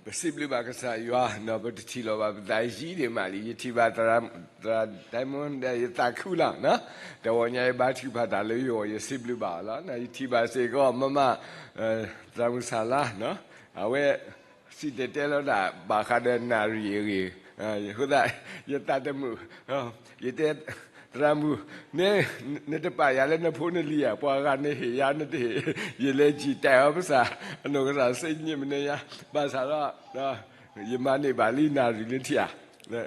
ပစံးဘျုးဘၣ်ကစၢ်ယွၤ, ပတထံၣ်လိာ်ဘၣ်ပသးယံာ်ဒံးမးလံ, ယထံၣ်ဘၣ်သရၣ် diamond ဒီးယသးခုလီၤ. တဝီညါအံၤဘါထုကဖၣ်တၢ်လၢယဂီၢ် ယစံးဘျုးဘၣ်အီၤလီၤ. ယထံၣ်ဘၣ်စ့ၢ်ကီး မမ သရၣ်မုၣ်စၤလါ, အဝဲ စံၣ်တဲၤတဲလီၤတၢ်ဘၣ်ဃးဒီးနၣ်ရံၣ်အဂ့ၢ်, အဃိသတး ယသးတမုာ်, ယတဲ သရၣ်မုၣ်, နတပာ်ယၤလၢနဖိနလံၤဧါ, ပှၤဂၤနဟ့ၣ်ယၤ နတဟ့ၣ်, ယလဲၤစံၣ်တဲၤအီၤပစၢ်, အနီၢ်ကစၢ်စ့ညံမနုၤညါ, ဘၣ်ဆၣ်ဒီး ယမၤန့ၢ်ဘၣ်လံနၣ်ရံၣ်လၢထံဧါ,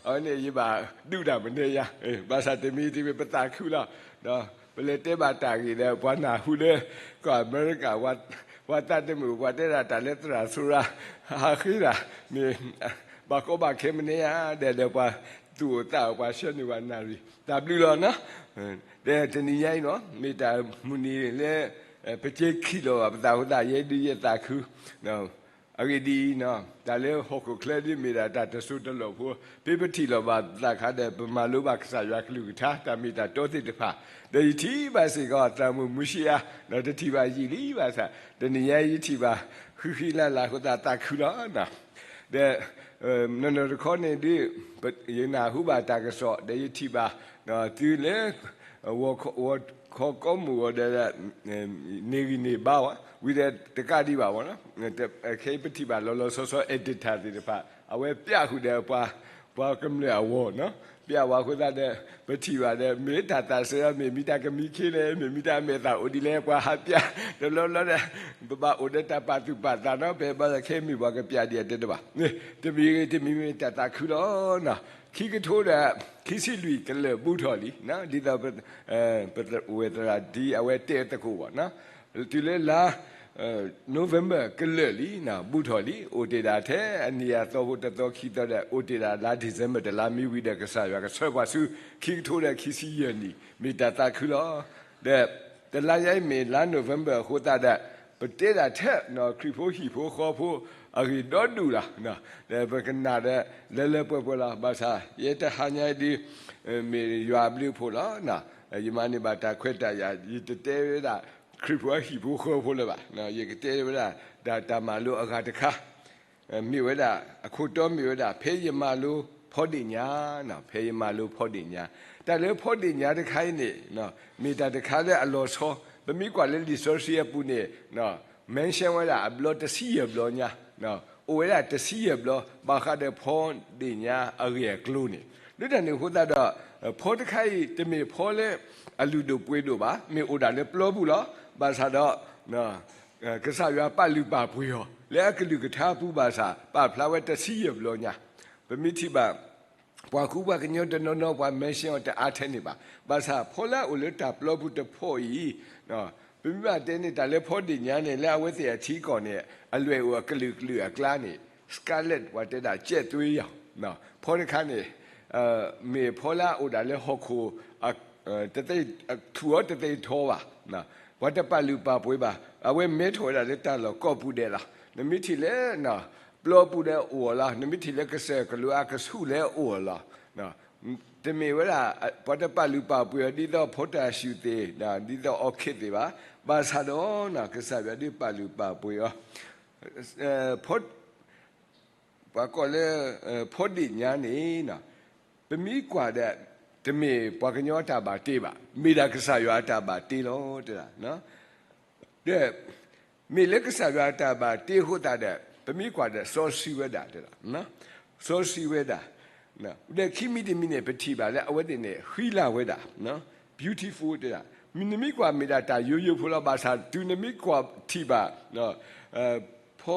အဝဲန့ၣ်ယဘၣ်ဒုးတၢ်မနုၤညါ, ဘၣ်ဆၣ်တမံၤတမံၤပသးခုလီၤ. ပလဲၤတဲဘၣ်တၢ်ဂ့ၢ်ဒီး ပှၤနၢ်ဟူလၢ ကီၢ်အမဲရကၤ ပှၤသးတမုာ် ပှၤတဲဒၣ်တၢ်လၢသရၣ်စိၤရၤ ဟးဃ့တၢ် မ့ၢ် ဘၣ်ကီဘၣ်ခဲမနုၤညါ ဒီး ဒီးပှၤသူၣ်အိၣ်သးအိၣ် ပှၤဆှၢန့ၢ်ပှၤနၣ်ရံၣ် တၢ်ဘျုးလီၤနီၤ. ဒီးတနံၤညါအံၤနီၤ မ့ၢ်တၢ်မုၢ်နံၤလၢ ပကဲခံးလီၤဘၣ်ပသးအဃိသတး ယဲဒုးယသးခု အဂ့ၢ်ဒ်အံၤ, တၢ်လၢဟီၣ်ခိၣ်ချၢဒ်မ့ၢ်ဒၣ်တၢ်တစိၢ်တလီၢ်ဖိ, ဖဲပထံၣ်လိာ်ဘၣ်သးခါဒီး ပမၤလိဘၣ်ကစၢ်ယွၤကလုၢ်ကထါ တၢ်မ့ၢ်တၢ်တီသ့ၣ်တဖၣ်, ဒီးယထံၣ်ဘၣ်စ့ၢ်ကီး သရၣ်မုၣ်မူၡံအါ, ဒီးတထံၣ်ဘၣ်ယံာ်လံဘၣ်ဆၣ်, တနံၤညါယထံၣ်ဘၣ်ဃံဃံလၤလၤအဃိသတးသးခုလီၤ. ဒီး နီၢ်နီၢ်တခီန့ၣ်ဒ် ယနၢ်ဟူဘၣ်တၢ်ကစီၣ် ဒီးယထံၣ်ဘၣ် တုၤလၢ ဝီၤခီကီမုၢ်ဂီၤဒီး န့ၢ်ဂံၢ်န့ၢ်ဘါဝဲ ဝံၤဒီးတကးဒံးဘၣ်ဝဲ, ခဲအံၤပထံၣ်ဘၣ်လီၤလီၤဆီဆီ editor သ့ၣ်တဖၣ် အဝဲပျးဃုာ်ဒီး ပှၤကမျၢၢ်အဂီၢ်နီၤ, ပျးဝဲအဃိသတးဒီး ပထံၣ်ဘၣ်ဒီး မ့ၢ်တၢ်သးစဲအီၤ မ့ၢ်မံတၢ်ကမံခ့လဲၣ်, မ့ၢ်မံတၢ်အမဲာ်သၣ်အိၣ်ဒ်လဲၣ် ပှၤဟးပျး တဘျီဘျီဒီး ပဘၣ်အိၣ်ဒီးတၢ်ပာ်သူၣ်ပာ်သးနီၤ, ဖဲဘၣ်ဆၣ်ခဲမ့ၢ်ပှၤကပျးဒံးအတဲတဘၣ်, တမံၤဂ့ၤတမံၤမ့ၢ်တၢ်သးခုလီၤ. ခံကထိဒီး ခံဆံလွံၢ်ကလၢာ်ဘူးထီၣ်လံ, ဒ်သိး ပဝဲၢ်သရၣ်ဒ်အဝဲတဲသကိးဘၣ်, တုၤလၢလါ November ကလၢာ်လံ, ဘူးထီၣ်လံ, အိၣ်တ့ၢ်ဒၣ်ထဲအနံၤအသီဖိတသီခံသီဒီး အိၣ်တ့ၢ်ဒၣ်လါ December တလါမ့ၢ်ဝံၤဒီး ကစၢ်ယွၤကဆှၢပှၤဆူ ခံကထိဒီးခံဆံယဲၢ်နံၣ် မ့ၢ်တၢ်သးခုလီၤ. ဒီး တလါညါအံၤမ့ၢ်လါ November အဃိသတးဒီး ပတဲဒၣ်ထဲ ခရံာ်ဖိဟံၣ်ဖိဃီဖိအဂ့ၢ်ဒီဒူၣ်လီၤ. ဒီးပကနၣ်ဒီး လၢလၢပှဲၤပှဲၤလီၤ. ဘၣ်ဆၣ် ယဲတဟါညါအံၤဒ် မ့ၢ်ယွၤအဘျုးအဖှိၣ်လီၤ. ယမၤန့ၢ်ဘၣ်တၢ်ခွဲးတၢ်ယာ် ယတတဲဝဲဒၣ် ခရံာ်ဖိအဟံၣ်ဖိဃီဖိလၢၤဘၣ်. ယကတဲဝဲဒၣ် တၢ်မၤလိအဂၤတခါ မ့ၢ်ဝဲဒၣ် အခိၣ်တီမ့ၢ်ဝဲဒၣ် ဖဲယမၤလိဖီဒ့ၣ်ညါ, ဖဲယမၤလိဖီဒ့ၣ်ညါ, တၢ်လၢဖီဒ့ၣ်ညါတခါအံၤန့ၣ် မ့ၢ်တၢ်တခါလၢအလီၤဆီ, ပမ့ၢ်ကွၢ်လၢလံာ်စီဆှံအပူၤန့ၣ် mention ဝဲဒၣ်အဘျီတဆံယဲၢ်ဘျီညါ, အိၣ်ဝဲဒၣ်တဆံယဲၢ်ဘျီ ဘၣ်ဃးဒီးဖီဒ့ၣ်ညါအဂ့ၢ်အကျိၤန့ၣ်, လၢတၢ်န့ၣ်အဃိသတးဒီး ဖီတခါအံၤ တမ့ၢ်ဖီလၢအလုၢ်ဒိၣ်ပှ့ၤဒိၣ်ဘၣ်, မ့ၢ်အိၣ်ဒၣ်လၢပျီပူၤလီၤ. ဘၣ်ဆၣ်ဒီး ကစၢ်ယွၤပာ်လုၢ်ပာ်ပှ့ၤအီၤ လၢအကလုၢ်ကထါပူၤဘၣ်ဆၣ် ပာ်ဖျါဝဲတဆံယဲၢ်ဘျီညါ, ပမ့ၢ်ထံၣ်ဘၣ် ပှၤကူပှၤကညီတနီၤနီၤ ပှၤ mention အီၤတအါထဲန့ၣ်ဘၣ်. ဘၣ်ဆၣ်ဖီလၢအအိၣ်လၢတၢ်ပျီပူၤတဖီအံၤ ပမ့ၢ်ဘၣ်တဲန့ၣ် တၢ်လၢဖီဒ့ၣ်ညါန့ၣ် လၢအဝဲသ့ၣ်အထံကီၢ်န့ၣ် အလွဲၢ်အိၣ်အကလုာ်ကလုာ်အကျါန့ၣ် scarlet ပှၤတဲဒၣ် ကြယ်သွေးရောင်, ဖီတခါန့ၣ် မ့ၢ်ဖီလၢအအိၣ်ဒၣ်လၢဟီၣ်ခိၣ် ထူၣ်အီၤတသ့ထီဘၣ်, ပှၤတပာ်လုၢ်ပာ်ပှ့ၤဘၣ်, အဝဲမဲထီၣ်ဝဲဒၣ်လၢတၢ်လီၢ်ကိးပူၤဒဲးလီၤ. နမ့ၢ်ထံၣ်လၢ ပျီပူၤဒီးအိၣ်အီၤလီၤ, နမ့ၢ်ထံၣ်လၢကစၢၢ်ကလိအကဆူၣ်လၢအိၣ်အီၤလီၤ. တမ့ၢ်ဝဲဒၣ် ပှၤတပာ်လုၢ်ပာ်ပှ့ၤအီၤ ဒ်သိး potassium သ့ၣ် ဒ်သိးအီၤခ့သ့ၣ်ဘၣ်. ဘၣ်ဆၣ်ဒီး ကစၢ်ယွၤဒုးပာ်လုၢ်ပာ်ပှ့ၤအီၤ ပှၤကိးလၢ ဖီဒ့ၣ်ညါန့ၣ် ပမ့ၢ်ကွၢ်ဒီး တမ့ၢ်ပှၤကညီအတၢ်ဘၣ်တ့ဘၣ်, မ့ၢ်ဒၣ်ကစၢ်ယွၤအတၢ်ဘၣ်တ့လီၤ တဲဒၣ်. ဒီး မ့ၢ်လၢကစၢ်ယွၤအတၢ်ဘၣ်တ့အဃိသတးဒီး ပမ့ၢ်ကွၢ်ဒီး စီဆှံဝဲဒၣ် တဲဒၣ်, စီဆှံဝဲဒၣ်. ဒီးခံမံၤတမံၤန့ၣ် ပထံၣ်ဘၣ်လၢအဝဲသ့ၣ်န့ၣ် ဃံလၤဝဲဒၣ် beautiful တဲဒၣ်. နမ့ၢ်ကွၢ်မ့ၢ်ဒၣ်တၢ်ယိယိဖိလီၤ, ဘၣ်ဆၣ်တုၤနမ့ၢ်ကွၢ်ထံၣ်ဘၣ် ဖီ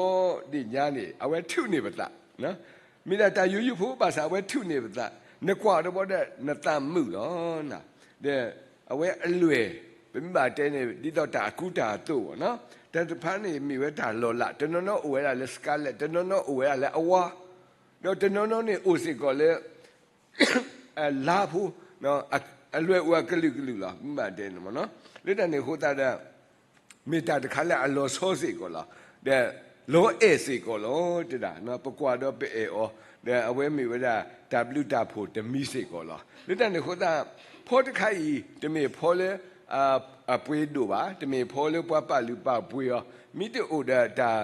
ဒ့ၣ်ညါန့ၣ် အဝဲထုးန့ၢ်ပသး, မ့ၢ်ဒၣ်တၢ်ယိယိဖိ ဘၣ်ဆၣ်အဝဲထုးန့ၢ်ပသး, နကွၢ်တဘျီဒီး နသးမုာ်လီၤ. ဒီးအဝဲအလွဲၢ် ပမ့ၢ်ဘၣ်တဲန့ၣ် ဒ်သိးတၢ်အကူတၢ်အသိးဘၣ်နီၤ, တၢ်တဖၣ်န့ၣ်မ့ၢ်ဝဲတၢ်လီၤလး, တနီၤနီၤအိၣ်ဝဲဒၣ်လၢ scarlet, တနီၤနီၤအိၣ်ဝဲဒၣ်လၢအဝါ, ဒီးတနီၤနီၤန့ၣ်အိၣ်စ့ၢ်ကီးလၢ အလါဖိ, အလွဲၢ်အိၣ်အကလုာ်ကလုာ်လီၤ, မ့ၢ်ဘၣ်တဲန့ၣ်မ့ၢ်နီၤ. လၢတၢ်န့ၣ်အဃိသတးဒီး မ့ၢ်တၢ်တခါလၢအလီၤဆီစ့ၢ်ကီးလီၤ, ဒီးလီၤအဲၣ်စ့ၢ်ကီးလီၤ တဲဒၣ်, ပကွၢ်ဒီးပအဲၣ်အီၤ, ဒီးအဝဲမ့ၢ်ဝဲဒၣ်တၢ်ဘျုးတၢ်ဖှိၣ်တမံၤစ့ၢ်ကီးလီၤ. လၢတၢ်န့ၣ်အဃိသတး ဖီတခါအံၤ တမ့ၢ်ဖီလၢ အပှ့ၤဒိၣ်ဘၣ်, တမ့ၢ်ဖီလၢပှၤပာ်လုၢ်ပာ်ပှ့ၤအီၤ, မ့ၢ်တအိၣ်ဒီးတၢ်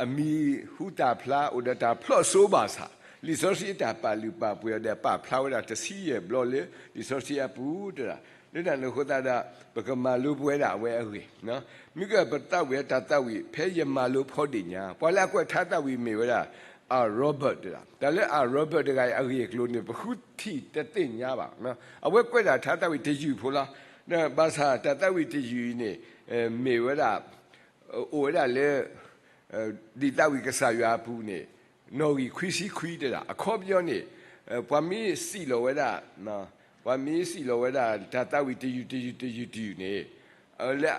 အမံၤဟူသၣ်ဖျါ အိၣ်ဒီးတၢ်ဖျီၣ်စိဘၣ်ဆၣ်, လံာ်စီဆှံအတၢ်ပာ်လုၢ်ပာ်ပှ့ၤအီၤဒီး ပာ်ဖျါဝဲဒၣ်တဆံယဲၢ်ဘျီလၢ လံာ်စီဆှံအပူၤတဒၣ်. လၢတၢ်န့ၣ်အဃိသတးဒီး ပကမၤလိပဝဲဒၣ်အဝဲအဂ့ၢ်, မ့ၢ်ကပသးဝံၣ်တၢ်သးဝံၣ် ဖဲယမၤလိဖီဒ့ၣ်ညါ, ပှၤလၢအကွဲးထါသးဝံၣ်မ့ၢ်ဝဲဒၣ် အ Robert တဒၣ်. တၢ်လၢအ Robert တဂၤအံၤအဂ့ၢ်အကျိၤန့ၣ် ပဃုထံၣ်တသ့ၣ်ညါဘၣ်. အဝဲကွဲးဒၣ်ထါသးဝံၣ်တယုၢ်ဖိလီၤ. ဘၣ်ဆၣ်တၢ်သးဝံၣ်တယုၢ်အံၤန့ၣ် မ့ၢ်ဝဲဒၣ် အိၣ်ဝဲဒၣ်လၢ ဒ်သးဝံၣ်ကစၢ်ယွၤအပူၤန့ၣ် နီၣ်ဂံၢ်ခွံဆံခွံတဒၣ်. အခီပညီန့ၣ် ပှၤမ့ၢ်စံးလီၤဝဲဒၣ်, ပှၤမ့ၢ်စံးလီၤဝဲဒၣ်တၢ်သးဝံၣ်တယုၢ်တယုၢ်တယုၢ်တယုၢ်န့ၣ် လၢ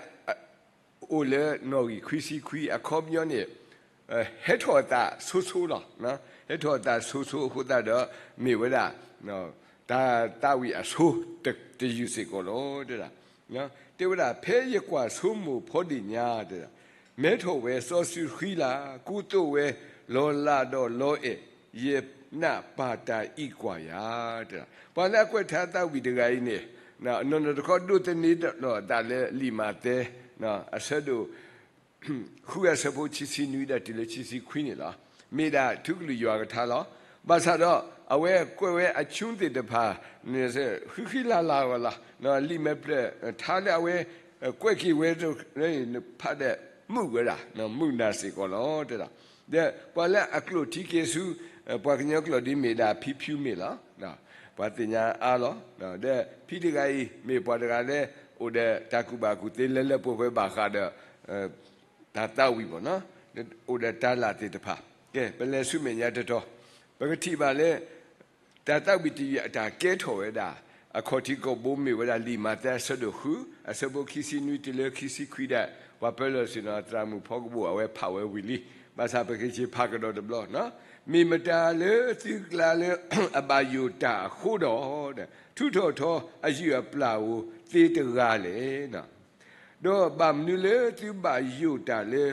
အိၣ်လၢနီၣ်ဂံၢ်ခွံဆံခွံ အခီပညီန့ၣ် ဟဲထီၣ်အသးဆိဆိလီၤ. ဟဲထီၣ်အသးဆိဆိအဃိသတးဒီး မ့ၢ်ဝဲဒၣ် တၢ်သးဝံၣ်အဆိတယုၢ်စ့ၢ်ကီးလီၤတဒၣ်. တဲဝဲဒၣ် ဖဲယကွၢ်ဆိကမိၣ်ဖီဒ့ၣ်ညါတဒၣ်, မဲထီၣ်ဝဲစီစုဃံလၤ, ကူသိးဝဲလီၤလးဒီးလီၤအဲၣ်, ယနာ်ပၢ်တၢ်အံးကွၢ်ယၤတဒၣ်. ပှၤလၢအကွဲးထါသးဝံၣ်တဂၤအံၤန့ၣ် နီၢ်နီၢ်တခီဒိးသန့ၤဒီးအသးလၢလံာ်မးသဲ အဆၢဒိၣ် ဃုအဆၢဖိခံဆံနွံဒီးတုၤလၢခံဆံခွံန့ၣ်လီၤ. မ့ၢ်ဒၣ်ထူကလုာ်ယွၤကထါလီၤ. ဘၣ်ဆၣ်ဒီး အဝဲကွဲးဝဲအဆူသ့ၣ်တဖၣ်န့ၣ် ဃံဃံလၤလၤဂီၢ်လီၤ. လံာ်မဲာ်ဖျၢၣ်ထါလၢအဝဲ ကွဲးက့ၤဝဲ ဖးဒီး မုာ်ဝဲဒၣ် မုာ်နၤစ့ၢ်ကီးလီၤတဒၣ်. ဒီးပှၤလၢအကျိာ်ထံက့ၤဆူ ပှၤကညီကျိာ်ဒ်မ့ၢ်ဒၣ်ဖံဖၠူမ့ၢ်လီၤ. ပှၤသ့ၣ်ညါအါလီၤ. ဒီးဖံတဂၤအံၤ မ့ၢ်ပှၤတဂၤလၢ အိၣ်ဒီးတၢ်ကူၣ်ဘၣ်ကူၣ်သ့လၢလၢပှဲၤပှဲၤဘၣ်ဃးဒီး တၢ်သးဝံၣ်ဘၣ်နီၤ, အိၣ်ဒီးတၢ်လၢ်သ့ၣ်တဖၣ်. ကဲ ပလဲၤဆူမဲာ်ညါတတီၤ, ပကထံၣ်ဘၣ်လၢ တၢ်သးဝံၣ်တယုၢ်အတၢ်ကဲထီၣ်ဝဲဒၣ် အခီၣ်ထံးကိာ်ဘိမ့ၢ်ဝဲဒၣ်လံာ်မးသဲအဆၢဒိၣ်ဃု အဆၢဖိခံဆံနွံတုၤလၢခံဆံခွံဒီး ပှၤပၢလီၤဆ့ၣ်နီၤသရၣ်မုၣ်ဖီကဘိၣ် အဝဲဖးဝဲဝံၤလံ. ဘၣ်ဆၣ်ပကဟ့ၣ်ဖးကဒီးတဘျီနီၤ, မ့ၢ်မတၤလၢသုကျါလၢအဘၣ်ယိၣ်တၢ်အဃိဒီး ထုးထီၣ်ထီအယုၢ်အပျၢ်ဧိၤသ့တဂၤလဲၣ်. ဒီးဘၣ်မနုၤလၢသုဘၣ်ယိၣ်တၢ်လၢ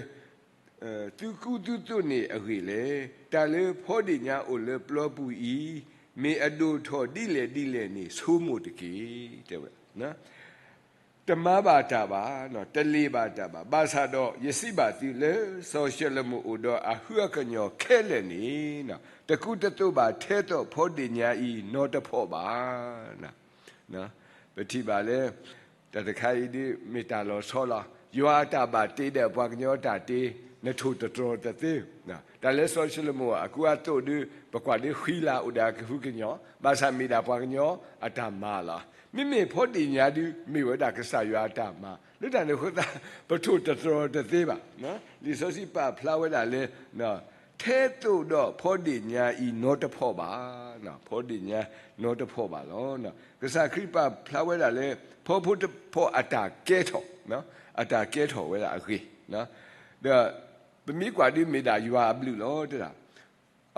သုကူသုသိးန့ၣ်အဂ့ၢ်လဲၣ်. တၢ်လၢဖီဒ့ၣ်ညါအိၣ်လၢပျီပူၤအံၤ မ့ၢ်အဒိၣ်ထီၣ်ဒ်လဲၣ်ဒ်လဲၣ်န့ၣ် ဆိကမိၣ်တက့ၢ်. တဲဝဲ တမၤဘၣ်တၢ်ဘၣ်, တလ့ၤဘၣ်တၢ်ဘၣ်. ဘၣ်ဆၣ်ဒီးယစံးဘၣ်သုလၢ စီၤၡလိၤမိၣ်အိၣ်ဒီးအဟုအကညီၢ်ခဲလၢာ်န့ၣ် တကူတသိးဘၣ်ထဲသိးဖီဒ့ၣ်ညါအံၤနီတဖီၣ်ဘၣ်. ပထံၣ်ဘၣ်လၢ တၢ်တခါအံၤဒ်မ့ၢ်တၢ်လီၤဆီလီၤ. ယွၤအတၢ်ဘၣ်တ့ဒီးပှၤကညီအတၢ်တ့ နထိၣ်တတြီၤတသ့. တၢ်လၢစီၤၡလိၤမိၣ်အကူအသိးဒ် ပကွၢ်ဒ်ဃံလၤအိၣ်ဒီးအကဟုကညီၢ်, ဘၣ်ဆၣ်မ့ၢ်ဒၣ်ပှၤကညီအတၢ်မၤလီၤ. မ့မ့ၢ်ဖီဒ့ၣ်ညါဒ်မ့ၢ်ဝဲဒၣ်ကစၢ်ယွၤအတၢ်မၤ, လၢတၢ်န့ၣ်အဃိသတး ပထိၣ်တတြီၤတသ့ဘၣ်. လံာ်စီဆှံပာ်ဖျါဝဲဒၣ်လၢ ထဲသိးဒီးဖီဒ့ၣ်ညါအံၤနီတဖီၣ်ဘၣ်, ဖီဒ့ၣ်ညါနီတဖီၣ်ဘၣ်လီၤ. ကစၢ်ခရံာ်ပာ်ဖျါဝဲဒၣ်လၢ ဖီဖိတဖီၣ်အတၢ်ကဲထီၣ်, အတၢ်ကဲထီၣ်ဝဲဒၣ်အဂ့ၢ်, ဒီးပမ့ၢ်ကွၢ်ဒ်မ့ၢ်ဒၣ်ယွၤအဘျုးလီၤတဒၣ်.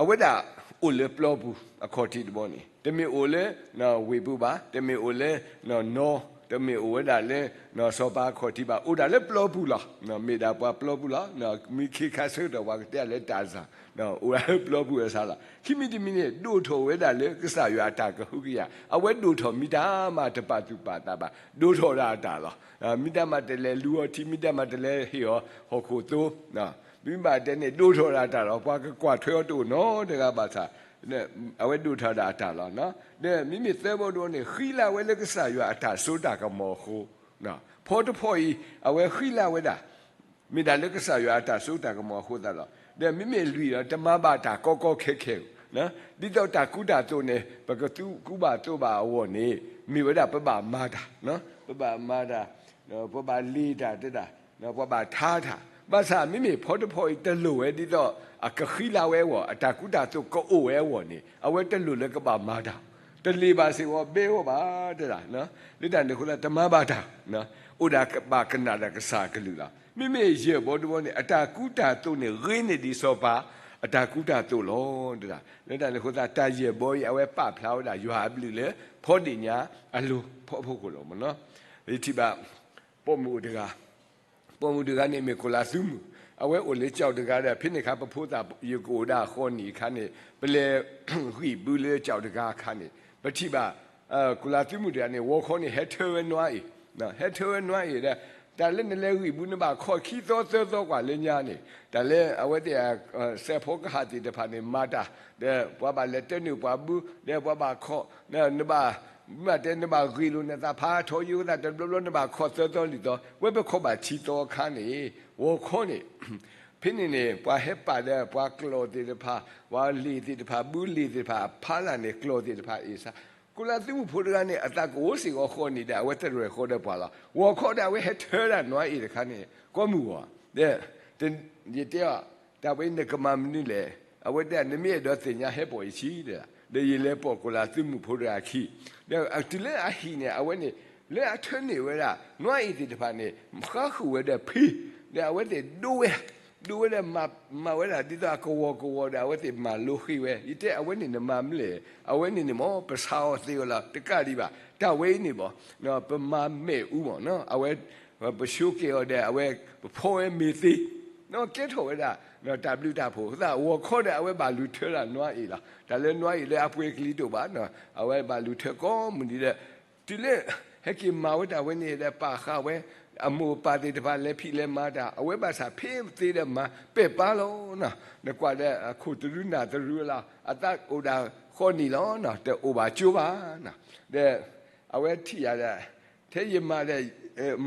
အဝဲဒၣ်အိၣ်လၢပျီပူၤ အခီၣ်ထံးတဘီန့ၣ် တမ့ၢ်အိၣ်လၢ ဝ့ၢ်ပူၤဘၣ်, တမ့ၢ်အိၣ်လၢ နီၢ်, တမ့ၢ်အိၣ်ဝဲဒၣ်လၢ စီၤပၤအခီၣ်ထံးဘၣ်, အိၣ်ဒၣ်လၢပျီပူၤလီၤ. မ့ၢ်ဒၣ်ပှၤပျီပူၤလီၤ. မ့ၢ်ခ့ခါဆၢကတီၢ်ပှၤကတဲလၢတၢ်စၢ် အိၣ်ဒၣ်လၢပျီပူၤအစၢ်လီၤ. ခံမံၤတမံၤန့ၣ် ဒိၣ်ထီၣ်ဝဲဒၣ်လၢကစၢ်ယွၤအတၢ်ကဟုကယာ်, အဝဲဒိၣ်ထီၣ်မ့ၢ်တၢ်မၤတပာ်သူၣ်ပာ်သးဘၣ်, ဒိၣ်ထီၣ်ဒၣ်အတၢ်လီၤ. မ့ၢ်တၢ်မၤတလဲၤလူၤအီၤထံ, မ့ၢ်တၢ်မၤတလဲၤဟ့ၣ်အီၤဟီၣ်ခိၣ်သိ, မ့ၢ်ဘၣ်တဲန့ၣ် ဒိၣ်ထီၣ်ဒၣ်အတၢ်လီၤ. ပှၤကကွၢ်ထွဲအီၤတအိၣ်နီတဂၤဘၣ်ဆၣ် အဝဲဒိၣ်ထီၣ်ဒၣ်အတၢ်လီၤ. ဒီးမ့မ့ၢ်သၢဘီတဘီန့ၣ် ဃံလၤဝဲလၢကစၢ်ယွၤအတၢ်စိတၢ်ကမီၤအဃိ, ဖီတဖီၣ်အံၤ အဝဲဃံလၤဝဲဒၣ် မ့ၢ်ဒၣ်လၢကစၢ်ယွၤအတၢ်စိတၢ်ကမီၤအဃိသတးဒီး, ဒီးမ့မ့ၢ်လွံၢ်ဒီး တမၤဘၣ်တၢ်ကီကီခဲခဲဧိၤ, ဒ်သိးတၢ်ကူတၢ်သိးန့ၣ် ပကသူကူဘၣ်သိးဘၣ်အဂီၢ်န့ၣ် မ့ၢ်ဝဲဒၣ်ပဘၣ်မၤတၢ်, ပဘၣ်မၤတၢ်, ပဘၣ်လ့ၤတၢ်တဒၣ်, ပဘၣ်ထါတၢ်. ဘၣ်ဆၣ်မ့မ့ၢ်ဖီတဖီၣ်အံၤတလိၣ်ဝဲဒ်သိး အကဃံလၤဝဲအဂီၢ်, အတၢ်ကူတၢ်သိးကအိၣ်ဝဲအဂီၢ်န့ၣ် အဝဲတလိၣ်လၢကဘၣ်မၤတၢ်, တလ့ၤဘၣ်စ့ၢ်ကီး ဘဲအီၤဘၣ်တဒၣ်. လၢတၢ်န့ၣ်အဃိသတး တမၤဘၣ်တၢ်, အိၣ်ဒၣ်ကဘၣ်ကနၣ်ဒီးကစၢ်အကလုၢ်လီၤ. မ့မ့ၢ်ယဲၢ်ဘီတဘီန့ၣ် အတၢ်ကူတၢ်သိးန့ၣ် ဂ့ၤန့ၢ်ဒံးစီၤပၤအတၢ်ကူတၢ်သိးလီၤတဒၣ်. လၢတၢ်န့ၣ်အဃိသတး တၢ်ယဲၢ်ဘီအံၤ အဝဲပာ်ဖျါဝဲဒၣ်ယွၤအဘျုးလၢ ဖီဒ့ၣ်ညါအလိၤ ဖီဖိဃိၣ်လိၤမ့ၢ်နီၤ. ယထံၣ်ဘၣ် ပိာ်မုၣ်အိၣ်တဂၤ, ပိာ်မုၣ်တဂၤန့ၣ်မ့ၢ်ကိၤလၤသုမုၢ်, အဝဲအိၣ်လၢကၠီၣ်တဂၤဒီး ဖဲန့ၣ်အခါ ပဖိသၣ်ယကအိၣ်ဒၣ်အဃီနံၣ်အခါန့ၣ် ပလဲၤဂံၢ်ဘုလၢကၠီၣ်တဂၤအခါန့ၣ် ပထံၣ်ဘၣ် ကိၤလၤသုမုၢ်တဂၤန့ၣ် ဂီၤခီန့ၣ် ဟဲထၢဝဲနွါအံၤ, ဟဲထၢဝဲနွါအံၤဒီး တၢ်လၢနလဲၤဂံၢ်ဘု နဘၣ်ခီခံသီသၢသီကွၢ်လၢညါန့ၣ်, တၢ်လၢအဝဲသ့ၣ် စဲးဖီကဟၣ်သ့ၣ်တဖၣ်န့ၣ် မၤတၢ်, ဒီးပှၤဘၣ်လဲၤတၢနုာ်ပှၤဘု, ဒီးပှၤဘၣ်ခီ, နဘၣ်, မ့ၢ်တဲနဘၣ်ဂ့ၢ်လိာ်နသးဖးထီယိသးတဘျီဘျီ နဘၣ်ခီသၢသီလွံၢ်သီ, ဝဲပခီဘၣ်ဆံသီအခါန့ၣ်, ဂီၤခီန့ၣ် ဖဲန့ၣ်န့ၣ် ပှၤဟဲပာ်ဒီးပှၤကျီၢ်သ့ၣ်တဖၣ်, ပှၤလ့ၣ်သ့ၣ်တဖၣ်, ဘုလ့ၣ်သ့ၣ်တဖၣ်အဖီလာ်န့ၣ် ကျီၢ်သ့ၣ်တဖၣ်အ့ၣ်စါ, ကိၤလၤသုမုၣ်ဖိတဂၤန့ၣ် အသးကအိၣ်စ့ၢ်ကီးဃီနံၤဒီး အဝဲတရဲၣ်ဃီဒီးပှၤလီၤ. ဂီၤခီဒီးအဝဲဟဲထၢဒၣ်နွါအ့ၣ်တခါန့ၣ် ကိးမုၢ်ဂီၤ, ဒီး ယတဲအီၤ, တၢ်ဝဲနကမၤမနုၤလဲၣ်. အဝဲတဲ နမ့ၢ်အဲၣ်ဒိးသ့ၣ်ညါဟဲပိာ်ယခံဒီး, ဒီးယလဲၤပိာ်ကိၤလၤသုမုၣ်ဖိတဂၤခံ, ဒီးတုၤလၢအဟံၣ်န့ၣ် အဝဲန့ၣ် လၢအထၢန့ၢ်ဝဲဒၣ် နွါအ့ၣ်သ့ၣ်တဖၣ်န့ၣ် ဃါဃုာ်ဝဲဒီးဖံ, ဒီးအဝဲသ့ၣ်ဒိဝဲ, ဒိဝဲဒီး မၤဝဲဒၣ်ဒ်သိးအကဝီၤကဝီၤဒီး အဝဲသ့ၣ်မၤလိဃ့ဝဲ, ယတဲအဝဲန့ၣ်နမၤမနုၤလဲၣ်. အဝဲန့ၣ်န့ၣ်မ့ၢ် ပဆါအီၤသ့အီၤလီၤ တကးဒံးဘၣ်, တၢ်ဝဲအံၤန့ၣ်ဘၣ်, ပမၤမဲာ်အူမ့ၢ်နီၤ, အဝဲ ပဆိက့ၤအီၤဒီး အဝဲ ပဖီဝဲမ့ၤသ့, ကဲထီၣ်ဝဲဒၣ် တၢ်ဘျုးတၢ်ဖှိၣ်, အဃိသတး ဂီၤခီဒီး အဝဲဘၣ်လူၤထၢဒၣ်နွါအ့ၣ်လီၤ. တၢ်လၢနွါအ့ၣ်လၢအပှဲၤကလံၤတအိၣ်ဘၣ်, အဝဲဘၣ်လူၤထၢကိးမုၢ်နံၤဒီး, တုၤလၢ ဟဲက့ၤမၤဝဲတၢ်ဝဲန့ၣ်ဒီး ပာ်ဃာ်ဝဲ အမိၢ်အပၢ်သ့ၣ်တဖၣ်လဲၤဖံးလဲၤမၤတၢ်, အဝဲဘၣ်ဆၣ်ဖဲသ့ဒီးမၤပဲာ်ပၢ်လီၤ. နကွၢ်ဒီးအခိၣ်တရူးနၢ်တရူးလီၤ, အသးအိၣ်ဒၣ်ဃီနံၤလီၤ, တအိၣ်ဘၣ်ကၠိဘၣ်. ဒီး အဝဲထံၣ်ယၤဒီး, ထဲယမၤဒီး,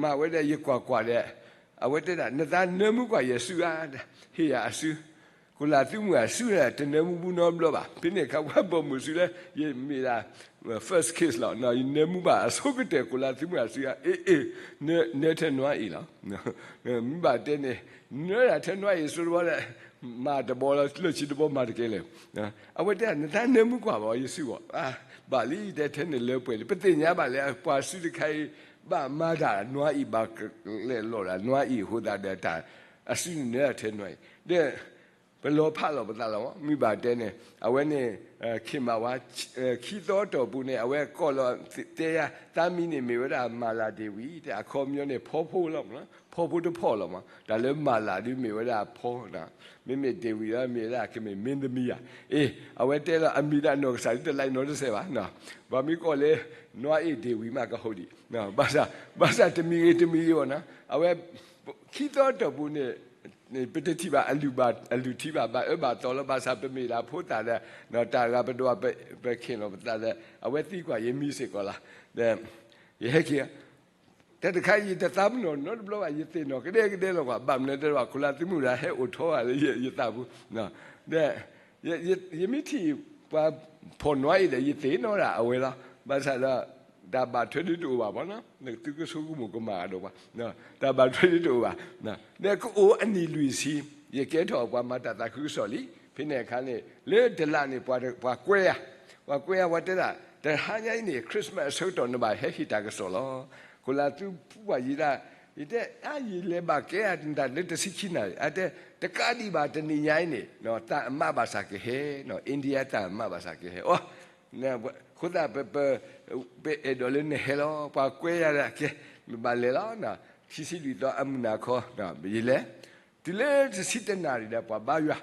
မၤဝဲဒီးယကွၢ်ကွၢ်ဒီး, အဝဲတဲဒၣ် နသးနၢမူကွၢ်ယစုဧါ, ဟ့ၣ်ယၤအစု, ကိၤလၤသုမုၣ်အစုဒီး တနၢမူဘူးနီတဘျီဘၣ်. ဖဲန့ၣ်အခါပှၤပိာ်မုၣ်စုလၢ ယမ့ၢ်ဒၣ် first kiss လီၤ, ယနၢမူဘၣ်အဆိကတၢၢ် ကိၤလၤသုမုၣ်အစုဧါ, အ့ၣ်အ့ၣ်, နၢထဲနွါအ့ၣ်လီၤ. မ့ၢ်ဘၣ်တဲန့ၣ်, နၢဒၣ်ထဲနွါအ့ၣ်စိတဘျီဒီး မၤတဘျီလီၤ လၢခံတဘျီမၤတကဲလဲၣ်. အဝဲတဲ နသးနၢမူကွၢ်ဘၣ်ယစုဘၣ်, ဘၣ်လံ တဲထဲန့ၣ်လၢပှဲၤလံ, ပသ့ၣ်ညါဘၣ်လၢပှၤစုတခါအံၤ ဘၣ်မၤတၢ်နွါအ့ၣ် ဘၣ်ကလဲၤလီၤဒၣ်နွါအ့ၣ်အဃိသတးဒီး တၢ်အစုန့ၣ်နၢထဲနွါအ့ၣ်, ဒီး ပလီၤဖးလီၤပသးလီၤ, မ့ၢ်ဘၣ်တဲန့ၣ် အဝဲန့ၣ် ခ့ၣ်မးဝါ ခံသီအတီၢ်ပူၤန့ၣ် အဝဲကိးလီၤတဲယၤ သးမံၤန့ၣ်မ့ၢ်ဝဲဒၣ် မၤလၤဒ့ဝံၤ တဲအခီပညီန့ၣ် ဖီဖိလီၤမး, ဖီဖိတဖီလီၤမး, တၢ်လၢမၤလၤဒုးမ့ၢ်ဝဲဒၣ်ဖီ, မ့မ့ၢ်ဒ့ဝံၤလၢမ့ၢ်ဝဲဒၣ်ကမ့ၢ်မင်းသမီးဧါ, အ့ၣ် အဝဲတဲလီၤအမံၤဒၣ်နီၢ်ကစၢ်ဒုးတလံနီတစဲးဘၣ်, ပှၤမ့ၢ်ကိးလၢ နွါအ့ၣ်ဒ့ဝံၤမးကဟီဒံး, ဘၣ်ဆၣ် ဘၣ်ဆၣ်တမံၤဂ့ၤတမံၤဂ့ၤဘၣ်နီၤ, အဝဲ ခံသီအတီၢ်ပူၤန့ၣ် ပတထံၣ်ဘၣ်အလုၢ်ဘၣ် အလုၢ်ထံဘၣ် ဘၣ်အၢဘၣ်သီလီၤ, ဘၣ်ဆၣ်ပမ့ၢ်ဒၣ်ဖိသၣ်ဒီး တၢ်ဂၤပဒွးပခ့ၣ်လီၤပသးဒီး အဝဲသံကွၢ်ယမံၤစ့ၢ်ကီးလီၤ, ဒီး ယဟဲက့ၤ တၢ်တခါ ယတသးပ့ၤနီၣ်နီတဘျီဘၣ်, ယသ့ၣ်နီၣ်ကဒဲကဒဲလီၤကွၢ်, ဘၣ်မနုၤတဲဘၣ် ခိၣ်လၤသုမုၣ်ဒၣ်ဟဲအိၣ်ထီၣ်ဘၣ်လၢယသးပူၤ, ဒီး ယမ့ၢ်ထံၣ်ပှၤဖီၣ်နွါအ့ၣ်ဒီး ယသ့ၣ်နီၣ်ဒၣ်အဝဲလီၤ, ဘၣ်ဆၣ်ဒီး တၢ်ဘၣ်ထွဲဒုးတအိၣ်ဘၣ်မးနီၤ, သုကဆိကမိၣ်ကမၣ်အဒီးပှၤ, တၢ်ဘၣ်ထွဲဒုးတအိၣ်ဘၣ်, ဒီးကအိၣ်အနံၣ်လွံၢ်ဆံ, ယကဲထီၣ်ပှၤမၤတၢ်သးခုကစီၣ်လံ, ဖဲန့ၣ်အခါန့ၣ် လၢတလးန့ၣ် ပှၤကွဲယၤ, ပှၤကွဲယၤ ပှၤတဲဒၣ် တဟါညါအံၤန့ၣ် Christmas အဆၢကတီၢ် နဘၣ်ဟဲဟ့ၣ်တၢ်ကစီၣ်လီၤ, ခိၣ်လၤသုပှၤယံၤဒၣ်, ယတဲ အါ ယလဲၤဘၣ်ကဲအတၢ်လၢတဆံခံနၣ်ရံၣ်, အတဲ တကးဒံးဘၣ် တနံၤညါအံၤန့ၣ် တၢ်အမးဘၣ်ဆၣ်ကဟဲ, India တၢ်အမးဘၣ်ဆၣ်ကဟဲ, အဃိသတး ပအဲၣ်ဒိးလၢနဟဲလီၤ, ပှၤကွဲယၤဒၣ်ကဲ, နဘၣ်လဲၤလီၤ, ခံဆံလွံၢ်သီအမုၢ်နၤခီ, ယလဲၤ တုၤလၢတဆံတနၣ်ရံၣ်ဒီး ပှၤဘါယွၤ,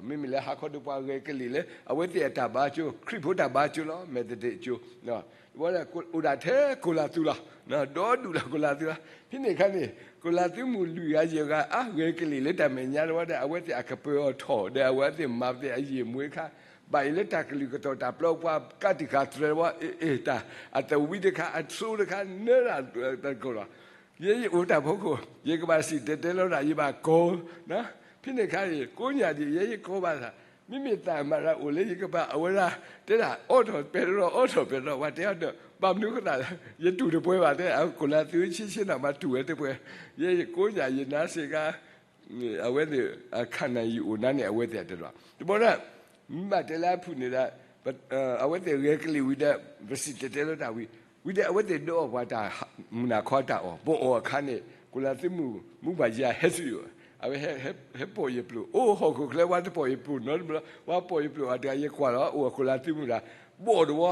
မ့မ့ၢ်လၢဟါခီဒီး ပှၤဂဲၤကလံၣ်လၢ အဝဲသ့ၣ်အတၢ်ဘါကၠိ, ခရံာ်ဖိတၢ်ဘါကၠိလီၤ, Methodist ကၠိ, အိၣ်ဒၣ်ထဲကိၣ်လၤသူလီၤ, ဒီဒူၣ်လီၤကိၣ်လၤသူလီၤ, ဖဲန့ၣ်အခါန့ၣ် ကိၣ်လၤသူမုၣ်လွံၢ်ဂၤယဲၢ်ဂၤ အါ ဂဲၤကလံၣ်လၢတၢ်မဲာ်ညါတဝီဒီး အဝဲသ့ၣ်အကပၢၤအီၤထီၣ်ဒီး အဝဲသ့ၣ်မၤပသ့ၣ်အယံာ်မွေးခါ, ဘၣ်အံၤလၢတၢ်ကလုၢ်ကတီၢ်တၢ်ပျီပှၤကးတံာ်ဃာ်သရဲးဝီ, အ့ၣ် တၢ်အသဝံတခါ အသိတခါ နၢတၢ်တကိၢ်လီၤ ယဲယအိၣ်တၢ်ဖီခိၣ် ယကဘၣ်စံၣ်တဲၤတဲလီၤတၢ် ယဘၣ်ကိး, ဖဲန့ၣ်အခါန့ၣ် ကိးညၣ်ဒံး ယဲယကိးဘၣ်သး, မ့မ့ၢ်သးမၤတၢ်အိၣ်လၢယကပၤ အဝဲဒၣ် တဲဒၣ် အိးထီၣ်ပဲတရီ အိးထီၣ်ပဲတရီ ပှၤတဲအီၤဒီး ဘၣ်မနုၤအဃိသတးလဲၣ် ယတူၢ်တပှဲၤဘၣ်တဲ အကိၣ်လၤသုဆ့ဆ့နီၤ မၤတူၢ်ဝဲတပှဲၤ, ယဲယကိးညၣ်ယနါစ့ၢ်ကီး အဝဲသ့ၣ် အခါနၢ်ယအိၣ်နါန့ၣ် အဝဲသ့ၣ်တဲဒၣ် တဘျီဒၣ် မ့ၢ်ဘၣ်တဲလၢအဖုၣ်န့ၣ်ဒီး အဝဲသ့ၣ်ဂဲၤကလံၣ်ဝံၤဒီး ပစံၣ်တဲၤတဲလီၤတၢ်ဝံၤ, ဝံၤဒီးအဝဲသ့ၣ်ဒိးအီၣ်ပှၤတၢ် မုၢ်နၤခီတၢ်အီၣ်, ပအီၣ်အခါန့ၣ် ကိၣ်လၤသုမုၣ် မူဘၣ်ယၤဟဲဆူယအိၣ်, အဝဲဟဲပိာ်ယပျိၢ်, အိၣ်ဟီၣ်ခိၣ်ချၢ ပှၤတပိာ်ယပျိၢ်နီတဘျီ, ပှၤပိာ်ယပျိၢ်အတဂၤ ယကွၢ်လီၤ အိၣ်အခိၣ်လၤသုမုၣ်တဂၤ, ဘီၣ်တဝီ,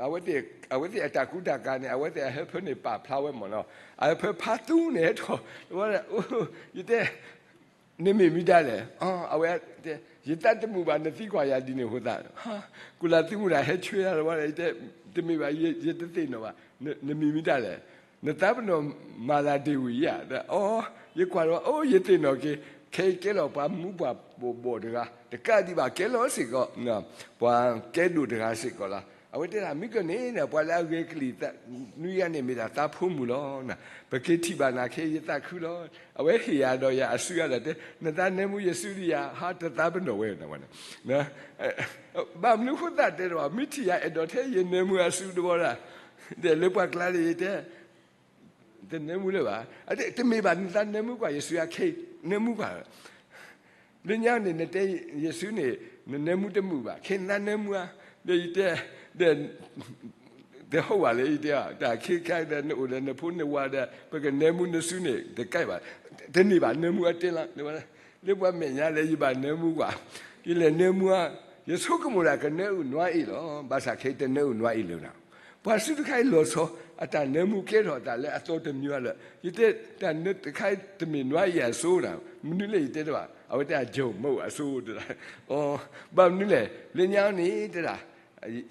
အဝဲသ့ၣ်အတၢ်ကူတၢ်ကၤန့ၣ် အဝဲသ့ၣ်အဟၢဖၢန့ၣ် ပာ်ဖျါဝဲမ့ၢ်နီၤ, အဟၢဖၢဖးသူန့ၣ်ဟဲထီၣ်, ယတဲ နမ့ၢ်မံၤဒ်လဲၣ်, အဝဲတဲ ယသးတမုာ်ဘၣ် နသံကွၢ်ယၤဒ်န့ၣ်အဃိသတး, ကိၣ်လၤသုမုၣ်တဂၤဟဲဆွဲယၤတဝီ, ယတဲ တမ့ၢ်ဘၣ် ယတသ့ၣ်နီၣ်ဘၣ်, နမံၤမံၤဒ်လဲၣ်, နသးပ့ၤနီၣ်မၤသးဒ်ဝံၤဧါ, အိ ယကွၢ်လီၤ အိ ယသ့ၣ်နီၣ်က့ၤ, ခဲအံၤကဲလီၤပှၤမူပှၤဘီၣ်တဂၤ, တကးဒံးဘၣ်ကဲလီၤစ့ၢ်ကီး ပှၤကဲဒိၣ်တဂၤစ့ၢ်ကီးလီၤ. အဝဲတဲဒၣ် မ့ၢ်ကန့ၣ်ဒီး ပှၤလၢအဂဲၤကလံၣ်နွံဂၤန့ၣ် မ့ၢ်ဒၣ်သးဖိမုၣ်လီၤ. ပက့ၤထံၣ်ဘၣ်နၤခဲအံၤ ယသးခုလီၤ. အဝဲဟ့ၣ်ယၤဒီးယၤအစုအါဒီး တဲ နသးနၢမူယစုဒံးဧါ, ဟါ တသးပ့ၤနီၣ်ဝဲန့ၣ် ဘၣ်မနုၤဃိသတးတဲဒီး မ့ၢ်ထံၣ်ယၤအဲၣ်ဒိးထဲယနၢမူအစုတဘီဒၣ်, ဒီးလၢပှၤကျါန့ၣ်ယတဲ တနၢမူလၢၤဘၣ်. တမ့ၢ်ဘၣ် နသးနၢမူကွၢ် ယစုအါ ခဲအံၤနၢမူကွၢ်. လၢညါန့ၣ် နတဲယစုန့ၣ် နနၢမူတမုာ်ဘၣ်, ခဲနသးနၢမူဧါ, ဒီးယတဲ ဒီး တဟီၣ်ဘၣ်လၢယတဲ တၢ်ခဲခါဒီး နအိၣ်ဒီးနဖိနဝၤဒီး ပကနၢမူနစုန့ၣ် တကဲဘၣ်, တန့ၢ်ဘၣ် နၢမူအတဲလီၤ. လၢပှၤမဲာ်ညါလၢယဘၣ်နၢမူကွၢ်, ယလဲၤနၢမူဧါ, ယဆိကမိၣ်ဒၣ်ကနၢအုၣ်နွါအ့ၣ်လီၤ. ဘၣ်ဆၣ်ခဲအံၤတနၢအုၣ်နွါအ့ၣ်လၢၤနၤ, ပှၤစုတခါအံၤလီၤဆီ အတၢ်နၢမူကဲထီၣ်အသးလၢအသီတမံၤလၢၤ, ယတဲ တၢ်နၢတခါအံၤတမ့ၢ်နွါအ့ၣ်အစိနၤ, မနုၤလဲၣ်ယတဲတဘၣ်, အဝဲတဲ အကၠိၤမုၣ်အစိတဒၣ်, ဘၣ်မနုၤလဲၣ် လၢညါန့ၣ် တဲဒၣ်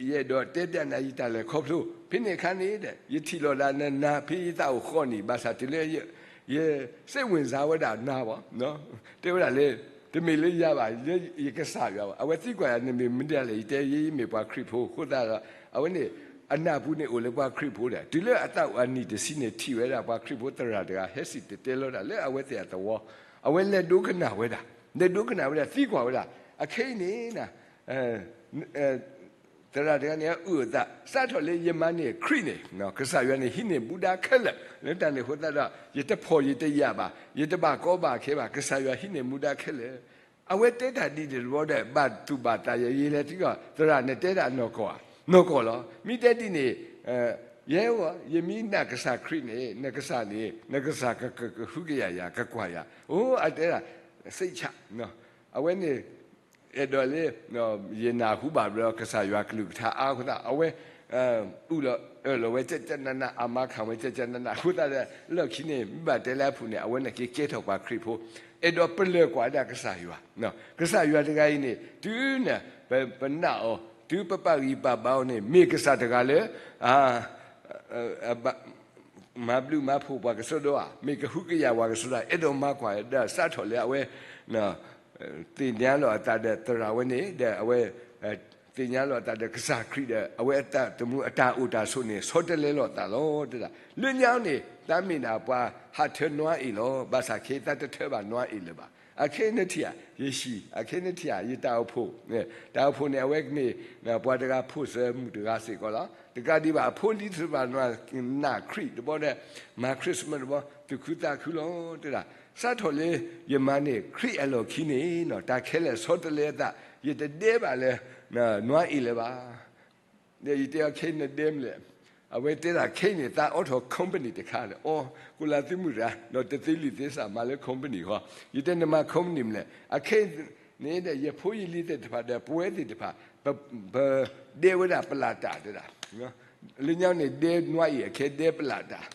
ယအဲၣ်ဒိးတဲတၢ်နၤ ယတၢ်လဲၤခီဖျိ ဖဲန့ၣ်အခါန့ၣ်ဒီး ယထံၣ်လိာ်ဒၣ်နၤ ဖဲယသးအိၣ်ဃီနံၣ် ဘၣ်ဆၣ်တုၤလၢ ယ စိတ်ဝင်စား ဝဲဒၣ်နၤဘၣ်, တဲဝဲဒၣ်လၢ တမ့ၢ်လၢယၤဘၣ်, ယကစၢ်ယွၤဘၣ်. အဝဲသံကွၢ်ယၤ နမ့ၢ်မတၤလဲၣ်, ယတဲ ယမ့ၢ်ပှၤခရံာ်ဖိအဃိသတးဒီး အဝဲန့ၣ် အနၢ်ပူၤန့ၣ်အိၣ်လၢပှၤခရံာ်ဖိဒီး တုၤလၢအသးအိၣ်အနံၣ်တဆံန့ၣ် ထံၣ်ဝဲဒၣ်ပှၤခရံာ်ဖိသရၣ်တဂၤ ဟဲစံၣ်တဲၤတဲလီၤတၢ်လၢအဝဲသ့ၣ်အသဝီ, အဝဲလဲၤဒိကနၣ်ဝဲဒၣ်, လဲၤဒိကနၣ်ဝဲဒၣ် သံကွၢ်ဝဲဒၣ်, အခဲအံၤန့ၣ် သရၣ်တဂၤန့ၣ် အုၣ်အသး စးထီၣ်လၢယမၤန့ၢ်ခရံာ်န့ၣ် ကစၢ်ယွၤန့ၣ် ဟံးန့ၢ်မူဒါခဲလၢာ်, လၢတၢ်န့ၣ်အဃိသတးဒီး ယတဖှီၣ်ယတယာ်ဘၣ်, ယတဘၣ်ကီဘၣ်ခဲဘၣ်, ကစၢ်ယွၤဟံးန့ၢ်မူဒါခဲလၢာ်. အဝဲတဲတၢ်ဒ်န့ၣ်တဘျီဒီး ဘၣ်သူၣ်ဘၣ်သးယၤ ယလဲၤသံကွၢ် သရၣ် နတဲဒၣ်နီၢ်ကီၢ်ဧါ, နီၢ်ကီၢ်လီၤ. မ့ၢ်တဲဒ်န့ၣ် ယဲဝဲ ယမ့ၢ်နာ်ကစၢ်ခရံာ်န့ၣ် နကစၢ်န့ၣ် နကစၢ်ကကဟုကယာ်ယၤ ကကွၢ်ယၤ, အိ အတဲဒၣ် စိတ်ချ အဝဲန့ၣ် အဲၣ်ဒိးလၢ ယနၢ်ဟူဘၣ်ဘျီ ကစၢ်ယွၤကလုၢ်ကထါအါအဃိသတး အဝဲ အၢၣ်လီၤအၢၣ်လီၤဝဲ ကကနန အမၤခၣ်ဝဲ ကကနန အဃိသတးဒီး လီၢ်ခံန့ၣ် မ့ၢ်ဘၣ်တဲလၢအပူၤန့ၣ် အဝဲန့ၣ်က့ၤကဲထီၣ်ပှၤခရံာ်ဖိ, အဲၣ်ဒိးပလၢၢ်ကွၢ်ဒၣ်ကစၢ်ယွၤ, ကစၢ်ယွၤတဂၤအံၤန့ၣ် တုၤန့ၣ် ပ ပနာ်အီၤ တုၤပပာ်ဂံၢ်ပာ်ဘါအီၤန့ၣ် မ့ၢ်ကစၢ်တဂၤလၢ မၤဘျုးမၤဖှိၣ်ပှၤကစီဒီဧါ, မ့ၢ်ကဟုကယာ်ပှၤကစီဒီ, အဲၣ်ဒိးမၤကွၢ်ဒီး စးထီၣ်လၢအဝဲ သ့ၣ်ညါလီၤအသးဒီးသရၣ်ဝဲန့ၣ် ဒီးအဝဲ သ့ၣ်ညါလီၤအသးဒီးကစၢ်ခရံာ်ဒီး အဝဲအသးသမူအတၢ်အိၣ်တၢ်ဆိးန့ၣ် ဆီတလဲလိာ်သးလီၤ တဲဒၣ်. လၢညါန့ၣ် သးမ့ၢ်ဒၣ်ပှၤဟးထၢနွါအ့ၣ်လီၤ. ဘၣ်ဆၣ်ခဲအံၤသးတထၢဘၣ်နွါအ့ၣ်လၢၤဘၣ်. အခဲအံၤနထံၣ်ဧါ ယဟံၣ်, အခဲအံၤနထံၣ်ဧါ ယတၢ်အိၣ်ဖှိၣ်, တၢ်အိၣ်ဖှိၣ်န့ၣ် အဝဲကမ့ၢ် ပှၤတဂၤဖိၣ်စၢၤမုၣ်တဂၤစ့ၢ်ကီးလီၤ. တကးဒံးဘၣ် အဖိလံၤတဖၣ်န့ၣ် နာ်ခရံာ်တဘျီဒီး မၤ Christmas တဘျီ သူၣ်ခုသးခုလီၤ တဲဒၣ်. စးထီၣ်လၢယမၤန့ၢ်ခရံာ်အလီၢ်ခံန့ၣ် တၢ်ခဲလၢာ်ဆီတလဲအသး, ယတဒဲဘၣ်လၢ နွါအ့ၣ်လၢၤဘၣ်. ဒီးယတဲအီၤ ခဲအံၤနဒဲမနုၤလဲၣ်. အဝဲတဲဒၣ် ခဲအံၤန့ၣ် သးအိးထီၣ် company တခါဒီး အိ ကိးလၢသုမုၢ်တဂၤ ဒီးတသ့လံာ်သ့စး မၤလၢ company ဃီ, ယတဲနမၤ company မနုၤလဲၣ်. အခဲအံၤန့ၣ်ဒီး ယဖိယလံၤသ့ၣ်တဖၣ်ဒီး ပဝဲသ့ၣ်တဖၣ် ပ ပဒဲဝဲဒၣ်ပလၢ်တၢ်တဲဒၣ်. လၢညါန့ၣ် ဒဲနွါအ့ၣ် အခဲဒဲပလၢ်တၢ်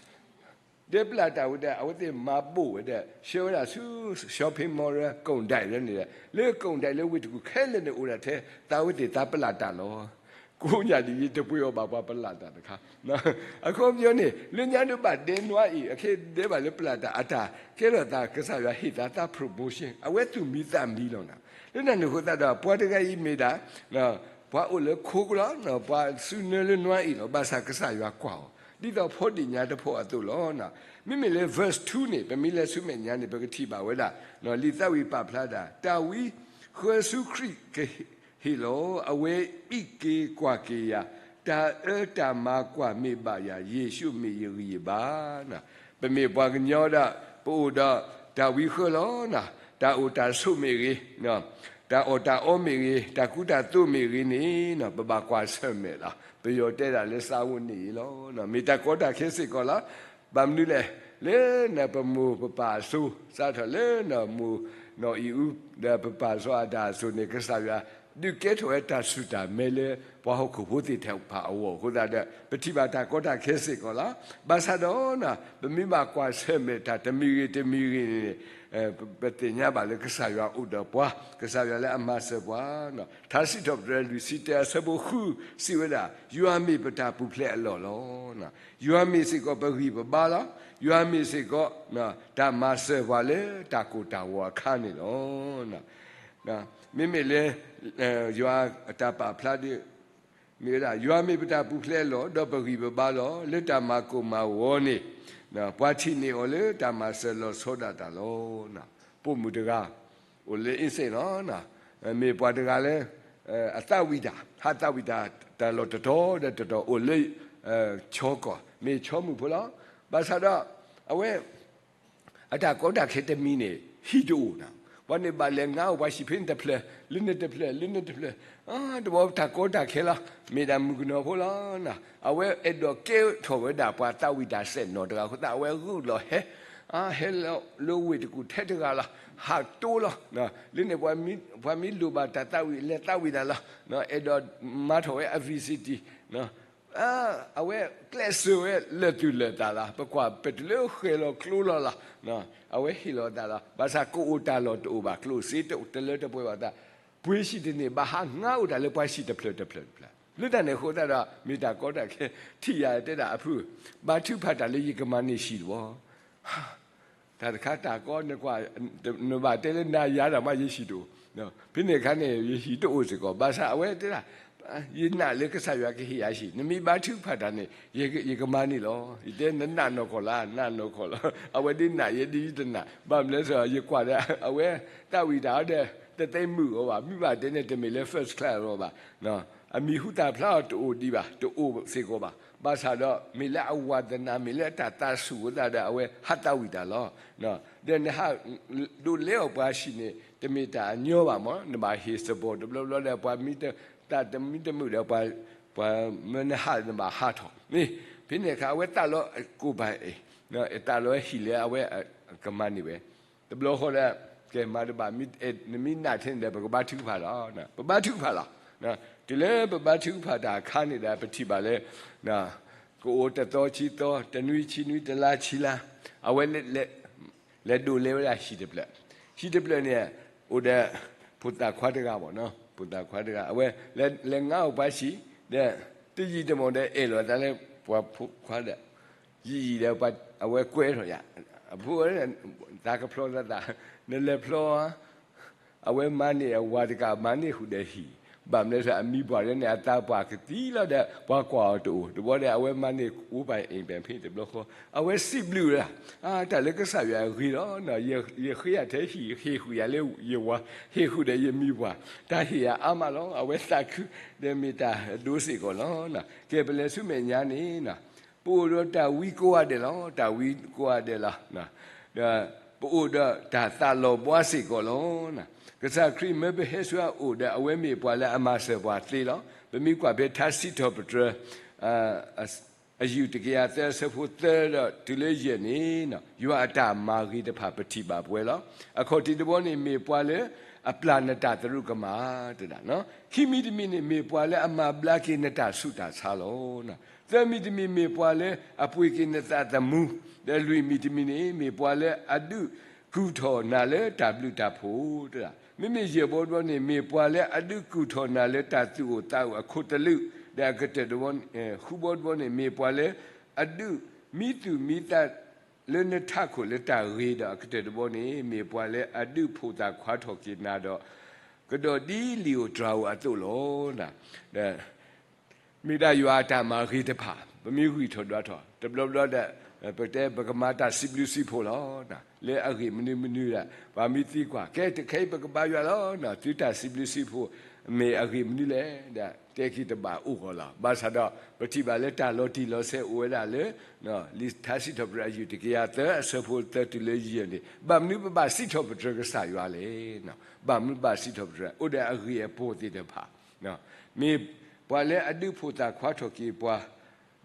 ဒဲပလၢ်တၢ်ဝဲဒီး အဝဲသ့ၣ်မၤဘိၣ်ဝဲဒီး ဆှၢဝဲဒၣ်ဆူ shopping mall လၢ ကိၣ်ဒဲး လၢန့ၣ်ဒီး လၢကိၣ်ဒဲးလၢဝ့ၢ်တကူၣ်ခဲလၢာ်န့ၣ်အိၣ်ဒၣ်ထဲ သးဝဲသ့ၣ်သးပလၢ်တၢ်လီၤ. ကိးညါဒ်ယတပှ့ၤအီၤဘၣ်ပှၤပလၢ်တၢ်တခါ. အခီပညီန့ၣ် လၢညါဒုးဘၣ်ဒဲနွါအ့ၣ် အခဲဒဲဘၣ်လၢပလၢ်တၢ်အတၢ်ကဲထီၣ်သး ကစၢ်ယွၤဟ့ၣ်သးသး promotion အဝဲသူၣ်မံသးမံလီၤနၤ. လၢတၢ်န့ၣ်အဃိသတးဒီး ပှၤတဂၤအံၤမ့ၢ်ဒၣ် ပှၤအိၣ်လၢခိကလီၤ ပှၤစုနၢလၢနွါအ့ၣ်လီၤ. ဘၣ်ဆၣ်ကစၢ်ယွၤကွၢ်အီၤ ဒ်သိးဖီဒ့ၣ်ညါတဖီအသိးလီၤ. မ့မ့ၢ်လၢ verse two န့ၣ် ပမ့ၢ်လဲၤဆူမဲာ်ညါန့ၣ် ပကထံၣ်ဘၣ်ဝဲဒၣ် လံာ်သးဝံၣ်ပာ်ဖျါဒၣ် တၢ်ဝံဃၢဆူခရံာ်ကဟ့ၣ်လီၤ. အဝဲအံးက့ၤကွၢ်က့ၤယၤ တၢ်အၢတၢ်မၤကွၢ်မ့ၢ်ဘၣ်ယၤ ယ့ၣ်ၡူးမ့ၢ်ယဂံၢ်ယဘါ. ပမ့ၢ်ပှၤကညီဒီး ပအိၣ်ဒီးတၢ်ဝံဃၢလီၤ. တၢ်အိၣ်တၢ်ဆိးမ့ၢ်ဂ့ၤ, တၢ်အီၣ်တၢ်အီမ့ၢ်ဂ့ၤ, တၢ်ကူတၢ်သိးမ့ၢ်ဂ့ၤန့ၣ် ပဘၣ်ကွၢ်ဆၢၣ်မဲာ်လီၤ. ပယီၤတဲဒၣ်လၢ စားဝတ်နေရေး လီၤ. မ့ၢ်တၢ်ကီတၢ်ခဲစ့ၢ်ကီးလီၤ. ဘၣ်မနုၤလဲၣ်, လၢနပမိၢ်ပပၢ်အစိၤ စးထီၣ်လၢနမိၢ်နီၢ်အံၤအူ ဒီးပပၢ်စီၤအၤဒၣ်အစိၤန့ၣ် ကစၢ်ယွၤဒုးကဲထီၣ်ဝဲတၢ်ဆူၣ်တၢ်မဲလၢ ပှၤဟီၣ်ခိၣ်ဖိသ့ၣ်တဖၣ်အဂီၢ်အဃိသတးဒီး ပထံၣ်ဘၣ်တၢ်ကီတၢ်ခဲစ့ၢ်ကီးလီၤ. ဘၣ်ဆၣ်ဒီး ပမ့ၢ်ဘၣ်ကွၢ်ဆၢၣ်မဲာ်တၢ်တမံၤဂ့ၤတမံၤဂ့ၤန့ၣ် ပသ့ၣ်ညါဘၣ်လၢကစၢ်ယွၤအိၣ်ဒီးပှၤ, ကစၢ်ယွၤလၢအမၤစၢၤပှၤ, ထါစံးထီၣ်ပတြၢၤလွံၢ်ဆံတၢအဆၢဖိဃု စံးဝဲဒၣ်, ယွၤမ့ၢ်ပတၢ်ပူၤဖျဲးအလီၢ်လီၤ. ယွၤမ့ၢ်စ့ၢ်ကီးပဂံၢ်ပဘါလီၤ. ယွၤမ့ၢ်စ့ၢ်ကီး တၢ်မၤစၢၤပှၤလၢတၢ်ကိၢ်တၢ်ဂီၤအခါန့ၣ်လီၤ. မ့မ့ၢ်လၢ ယွၤအတၢ်ပာ်ဖျါဒီး မ့ၢ်ဝဲဒၣ် ယွၤမ့ၢ်ပတၢ်ပူၤဖျဲးအလီၢ်, ဒီးပဂံၢ်ပဘါလီၤ. လၢတၢ်မၤကိၢ်မၤဂီၤန့ၣ် ပှၤထံၣ်န့ၢ်အီၤလၢတၢ်မၤစၢၤလီၤဆီဒၣ်တၢ်လီၤ. ပိာ်မုၣ်တဂၤ အိၣ်လၢအ့စ့ၣ်လီၤ. မ့ၢ်ပှၤတဂၤလၢ အသးဝံၣ်တၢ်, ဟးသးဝံၣ်တၢ် တၢ်လီၢ်တတီၤဒီးတတီၤ အိၣ်လၢ ချီကီၢ် မ့ၢ်ဆီမုၣ်ဖိလီၤ. ဘၣ်ဆၣ်ဒီး အဝဲ အတၢ်ကီတၢ်ခဲတမံၤန့ၣ် ဟံၣ်တအိၣ်နီၤ. ပှၤန့ၣ်ဘၣ်လဲၤငါအိၣ်ပှၤဟံၣ်ဖဲန့ၣ်တဖျၢၣ် လၢန့ၣ်တဖျၢၣ် လၢန့ၣ်တဖျၢၣ်, တဘျီတၢ်ကီတၢ်ခဲလီၤ. မ့ၢ်ဒၣ်မုၣ်ကနီၤဖိလီၤ. အဝဲအဲၣ်ဒိးကဲထီၣ်ဝဲဒၣ်ပှၤသးဝံၣ်တၢ်စဲးနီၢ်တဂၤအဃိသတး အဝဲဂုာ်လီၤဟဲ ဟဲလၢဝ့ၢ်တကူၣ်ထဲတဂၤလီၤ. ဟးတိလီၤ. လၢန့ၣ် ပှၤမ့ၢ်လိၣ်ဘၣ်တၢ်သးဝံၣ် လဲၤသးဝံၣ်တၢ်လီၤ. အဲၣ်ဒိးမၤထီၣ်ဝဲအ V C T အဝဲကျဲးစၢးဝဲလၢာ်သူၣ်လၢာ်သးလီၤ. ပကွၢ်ပတုၤလၢဃဲၤလီၤကျိလီၤလီၤ. အဝဲဟ့ၣ်လီၤသးလီၤ. ဘၣ်ဆၣ်ကအိၣ်တၢ်လီၢ်တအိၣ်ဘၣ်, ကျိၣ်စ့တလၢတပှဲၤဘၣ်သး, ပှ့ၤဟံၣ်တန့ၢ်ဘၣ်, ဟးငါအိၣ်တၢ်လၢပှၤဟံၣ်တဖျၢၣ်တဖျၢၣ်တဖျၢၣ်. လၢတၢ်န့ၣ်အဃိသတးဒီး မ့ၢ်တၢ်ကီတၢ်ခဲ ထံၣ်ယၤတဲဒၣ်အဖု, ဘါထုကဖၣ်တၢ်လၢယကမၤန့ၢ်ဟံၣ်တဘီ တၢ်တခါတၢ်ကီ နကွၢ်, နဘၣ်တဲလၢနၤယၤဒီးမ့ၢ်ယဟံၣ်တအိၣ်, ဖဲန့ၣ်အခါန့ၣ် ယဟံၣ်တအိၣ်စ့ၢ်ကီး, ဘၣ်ဆၣ်အဝဲတဲဒၣ်, ယနာ်လၢကစၢ်ယွၤကဟ့ၣ်ယၤဟံၣ်, နမ့ၢ်ဘါထုကဖၣ်တၢ်န့ၣ် ယကမၤန့ၢ်လီၤ. ယတဲနနာ်နီၢ်ကီၢ်လၢ်, နာ်နီၢ်ကီၢ်လီၤ. အဝဲဒ်နာ်ယဲဒ်ယတနာ်, ဘၣ်မနုၤလဲၣ်, ယကွၢ်ဒီး အဝဲသးဝံၣ်တၢ်ဒီး တသ့မုာ်အီၤဘၣ်, မ့ၢ်ဘၣ်တဲန့ၣ် တမ့ၢ်လၢ first class အီၤဘၣ် အမံၤဟူသၣ်ဖျါအီၤတအိၣ်ဒံးဘၣ်, တအိၣ်စ့ၢ်ကီးဘၣ်. ဘၣ်ဆၣ်ဒီး မ့ၢ်လၢအဝါသနာ မ့ၢ်လၢအတၢ်သးဆူၣ်အဃိသတးဒီး အဝဲဟးသးဝံၣ်တၢ်လီၤ. ဒီးနဟးဒိးလဲအီၤပှၤဟံၣ်န့ၣ် တမ့ၢ်တၢ်အညီဘၣ်မး, နဘၣ်ဟ့ၣ်စ့ၢ်ကီး တဘျီဘျီဒီး ပှၤမ့ၢ်တမုာ်ဒီး ပှၤမၢနဟး နဘၣ်ဟးထီၣ်န့ၣ်. ဖဲန့ၣ်အခါ အဝဲသးလီၤကိၢ်ပၤအံၤ, သးလီၤဟံၣ်လၢအဝဲကမၤန့ၢ်ဝဲ တဘျီဃီဒီး ကဲမၤတဘၣ်, နမ့ၢ်နာ်ထဲန့ၣ်ဒီး ပကဘါထုကဖၣ်လီၤ. ပဘါထုကဖၣ်လီၤ. တုၤလၢပဘါထုကဖၣ်တၢ်အခါန့ၣ်ဒီး ပထံၣ်ဘၣ်လၢ ကအိၣ်တသီဆံသီ, တနွံဆံနွံ, တလါဆံလါ, အဝဲ လဲၤဒိးလဲဝဲဒၣ်ဟံၣ်တဖျၢၣ်, ဟံၣ်တဖျၢၣ်န့ၣ် အိၣ်ဒီး ဖိသၣ်ခွါတဂၤဘၣ်နီၤ, ဖိသၣ်ခွါတဂၤ အဝဲ လဲၤငါအိၣ်ပှၤဟံၣ်ဒီး တယံာ်တမီၢ်ဒီးအဲၣ်လီၤသးလၢပှၤဖိခွါဒီး ယံာ်ယံာ်ဒီး အဝဲကွဲထီၣ်ယၤ, အဖိ သးကဖျီသးသး, နလဲၤဖျီ အဝဲမၤန့ၢ်အဝၤတကး မၤန့ၢ်ဃုာ်ဒီးဟံၣ်, ဘၣ်မနုၤလဲၣ် အမံၤပှၢ်လၢန့ၣ် အသးပှၢ်ကသံလီၤဒီး ပှၤကွၢ်အီၤတအိၣ်, တဘျီဒီး အဝဲမၤန့ၢ်အိၣ်ပှၤအံၤပဖ့တဘျီဃီ, အဝဲစံးဘျုးဝဲဒၣ်, တၢ်လၢကစၢ်ယွၤအဂ့ၤလီၤ, ယဃ့ယၤထဲဟံၣ် ဟ့ၣ်ဃုာ်ယၤလၢယဝၤ, ဟ့ၣ်ဃုာ်ဒီးယမံၤပှၢ်, တၢ်ဟ့ၣ်ယၤအါမးလီၤ, အဝဲသးခုဒီးမ့ၢ်တၢ်ဒိစ့ၢ်ကီးလီၤ. ကဲပလဲၤဆူမဲာ်ညါန့ၣ် ပအိၣ်ဒီးတၢ်ဝံကိးဂၤဒဲးလီၤ, တၢ်ဝံကိးဂၤဒဲးလီၤ. ဒီးပအိၣ်ဒီးတၢ်သးလီၤဘှါစ့ၢ်ကီးလီၤ. ကစၢ်ခရံာ်မၢပဟဲဆူအအိၣ်ဒီး အဝဲမ့ၢ်ပှၤလၢအမၤစၢၤပှၤသ့လီၤ. ပမ့ၢ်ကွၢ်ဖဲထါစံးထီၣ်ပတြၢၤ အယူၢ်တကယၤသၢ အဆၢဖိသၢဒီးတုၤလၢယဲၢ်န့ၣ်, ယွၤအတၢ်မၤဂ့ၤတဖၣ်ပထံၣ်ဘၣ်ပဝဲလီၤ. အခီၣ်ထံးတဘီန့ၣ် မ့ၢ်ပှၤလၢအပျၢ်နတၢ်သရူးကမၣ်တဒၣ်, ခံမံၤတမံၤန့ၣ် မ့ၢ်ပှၤလၢအမၤဘျါက့ၤနတၢ်ဆူးတၢ်ဆါလီၤ. သၢမံၤတမံၤမ့ၢ်ပှၤလၢအပှ့ၤက့ၤနသးသမူ, ဒီးလွံၢ်မံၤတမံၤန့ၣ် မ့ၢ်ပှၤလၢအဒုးကူၣ်ထီၣ်နၤလၢတၢ်ဘျုးတၢ်ဖှိၣ်တဒၣ်. မ့မ့ၢ်ယဲၢ်ဘီတဘီန့ၣ် မ့ၢ်ပှၤလၢအဒုးကူၣ်ထီၣ်နၤလၢတၢ်သူၣ်အိၣ်သးအိၣ်အခိၣ်သလုး, ဒီးအကတၢၢ်တဘီ, ဃုဘီတဘီန့ၣ် မ့ၢ်ပှၤလၢအဒုးမံသူၣ်မံသး လၢနထးခိၣ်လၢတၢ်ဂ့ၤ, ဒီးအကတၢၢ်တဘီန့ၣ် မ့ၢ်ပှၤလၢအဒုးဖိသၣ်ခွါထီၣ်က့ၤနၤဒီး, ကဒီးဒ်လံာ်ဧိၤတြၤဧိၤအသိးလီၤ. ဒီး မ့ၢ်ဒၣ်ယွၤအတၢ်မၤဂ့ၤတဖၣ် ပမ့ၢ်ဂံၢ်ထီၣ်ဒွးထီၣ် တဘျီဘျီဒီး ပတဲပကမၤတၢ်စံးဘျုးစံးဖှိၣ်လီၤ. လၢအဂ့ၢ်မနုၤမနုၤဒီး ပှၤမ့ၢ်သံကွၢ် ကဲတခဲအံၤပကဘါယွၤလီၤ. သုတၢ်စံးဘျုးစံးဖှိၣ် မ့ၢ်အဂ့ၢ်မနုၤလဲၣ်ဒီး တဲက့ၤတဘၣ်အိၣ်ဂီၢ်လီၤ. ဘၣ်ဆၣ်ဒီး ပထံၣ်ဘၣ်လၢတၢ်လီၤတံၢ်လီၤဆဲးအိၣ်ဝဲဒၣ်လၢ လံာ်ထါစံးထီၣ်ပတြၢၤအယူၢ်တကယၤသၢ အဆၢဖိသၢတုၤလၢယဲၢ်န့ၣ် ဘၣ်မနုၤပဘၣ်စံးထီၣ်ပတြၢၤကစၢ်ယွၤလဲၣ်. ဘၣ်မနုၤဘၣ်စံးထီၣ်ပတြၢၤ အိၣ်ဒီးအဂ့ၢ်အပိာ်သ့ၣ်တဖၣ် မ့ၢ်ပှၤလၢအဒုးဖိသၣ်ခွါထီၣ်က့ၤပှၤ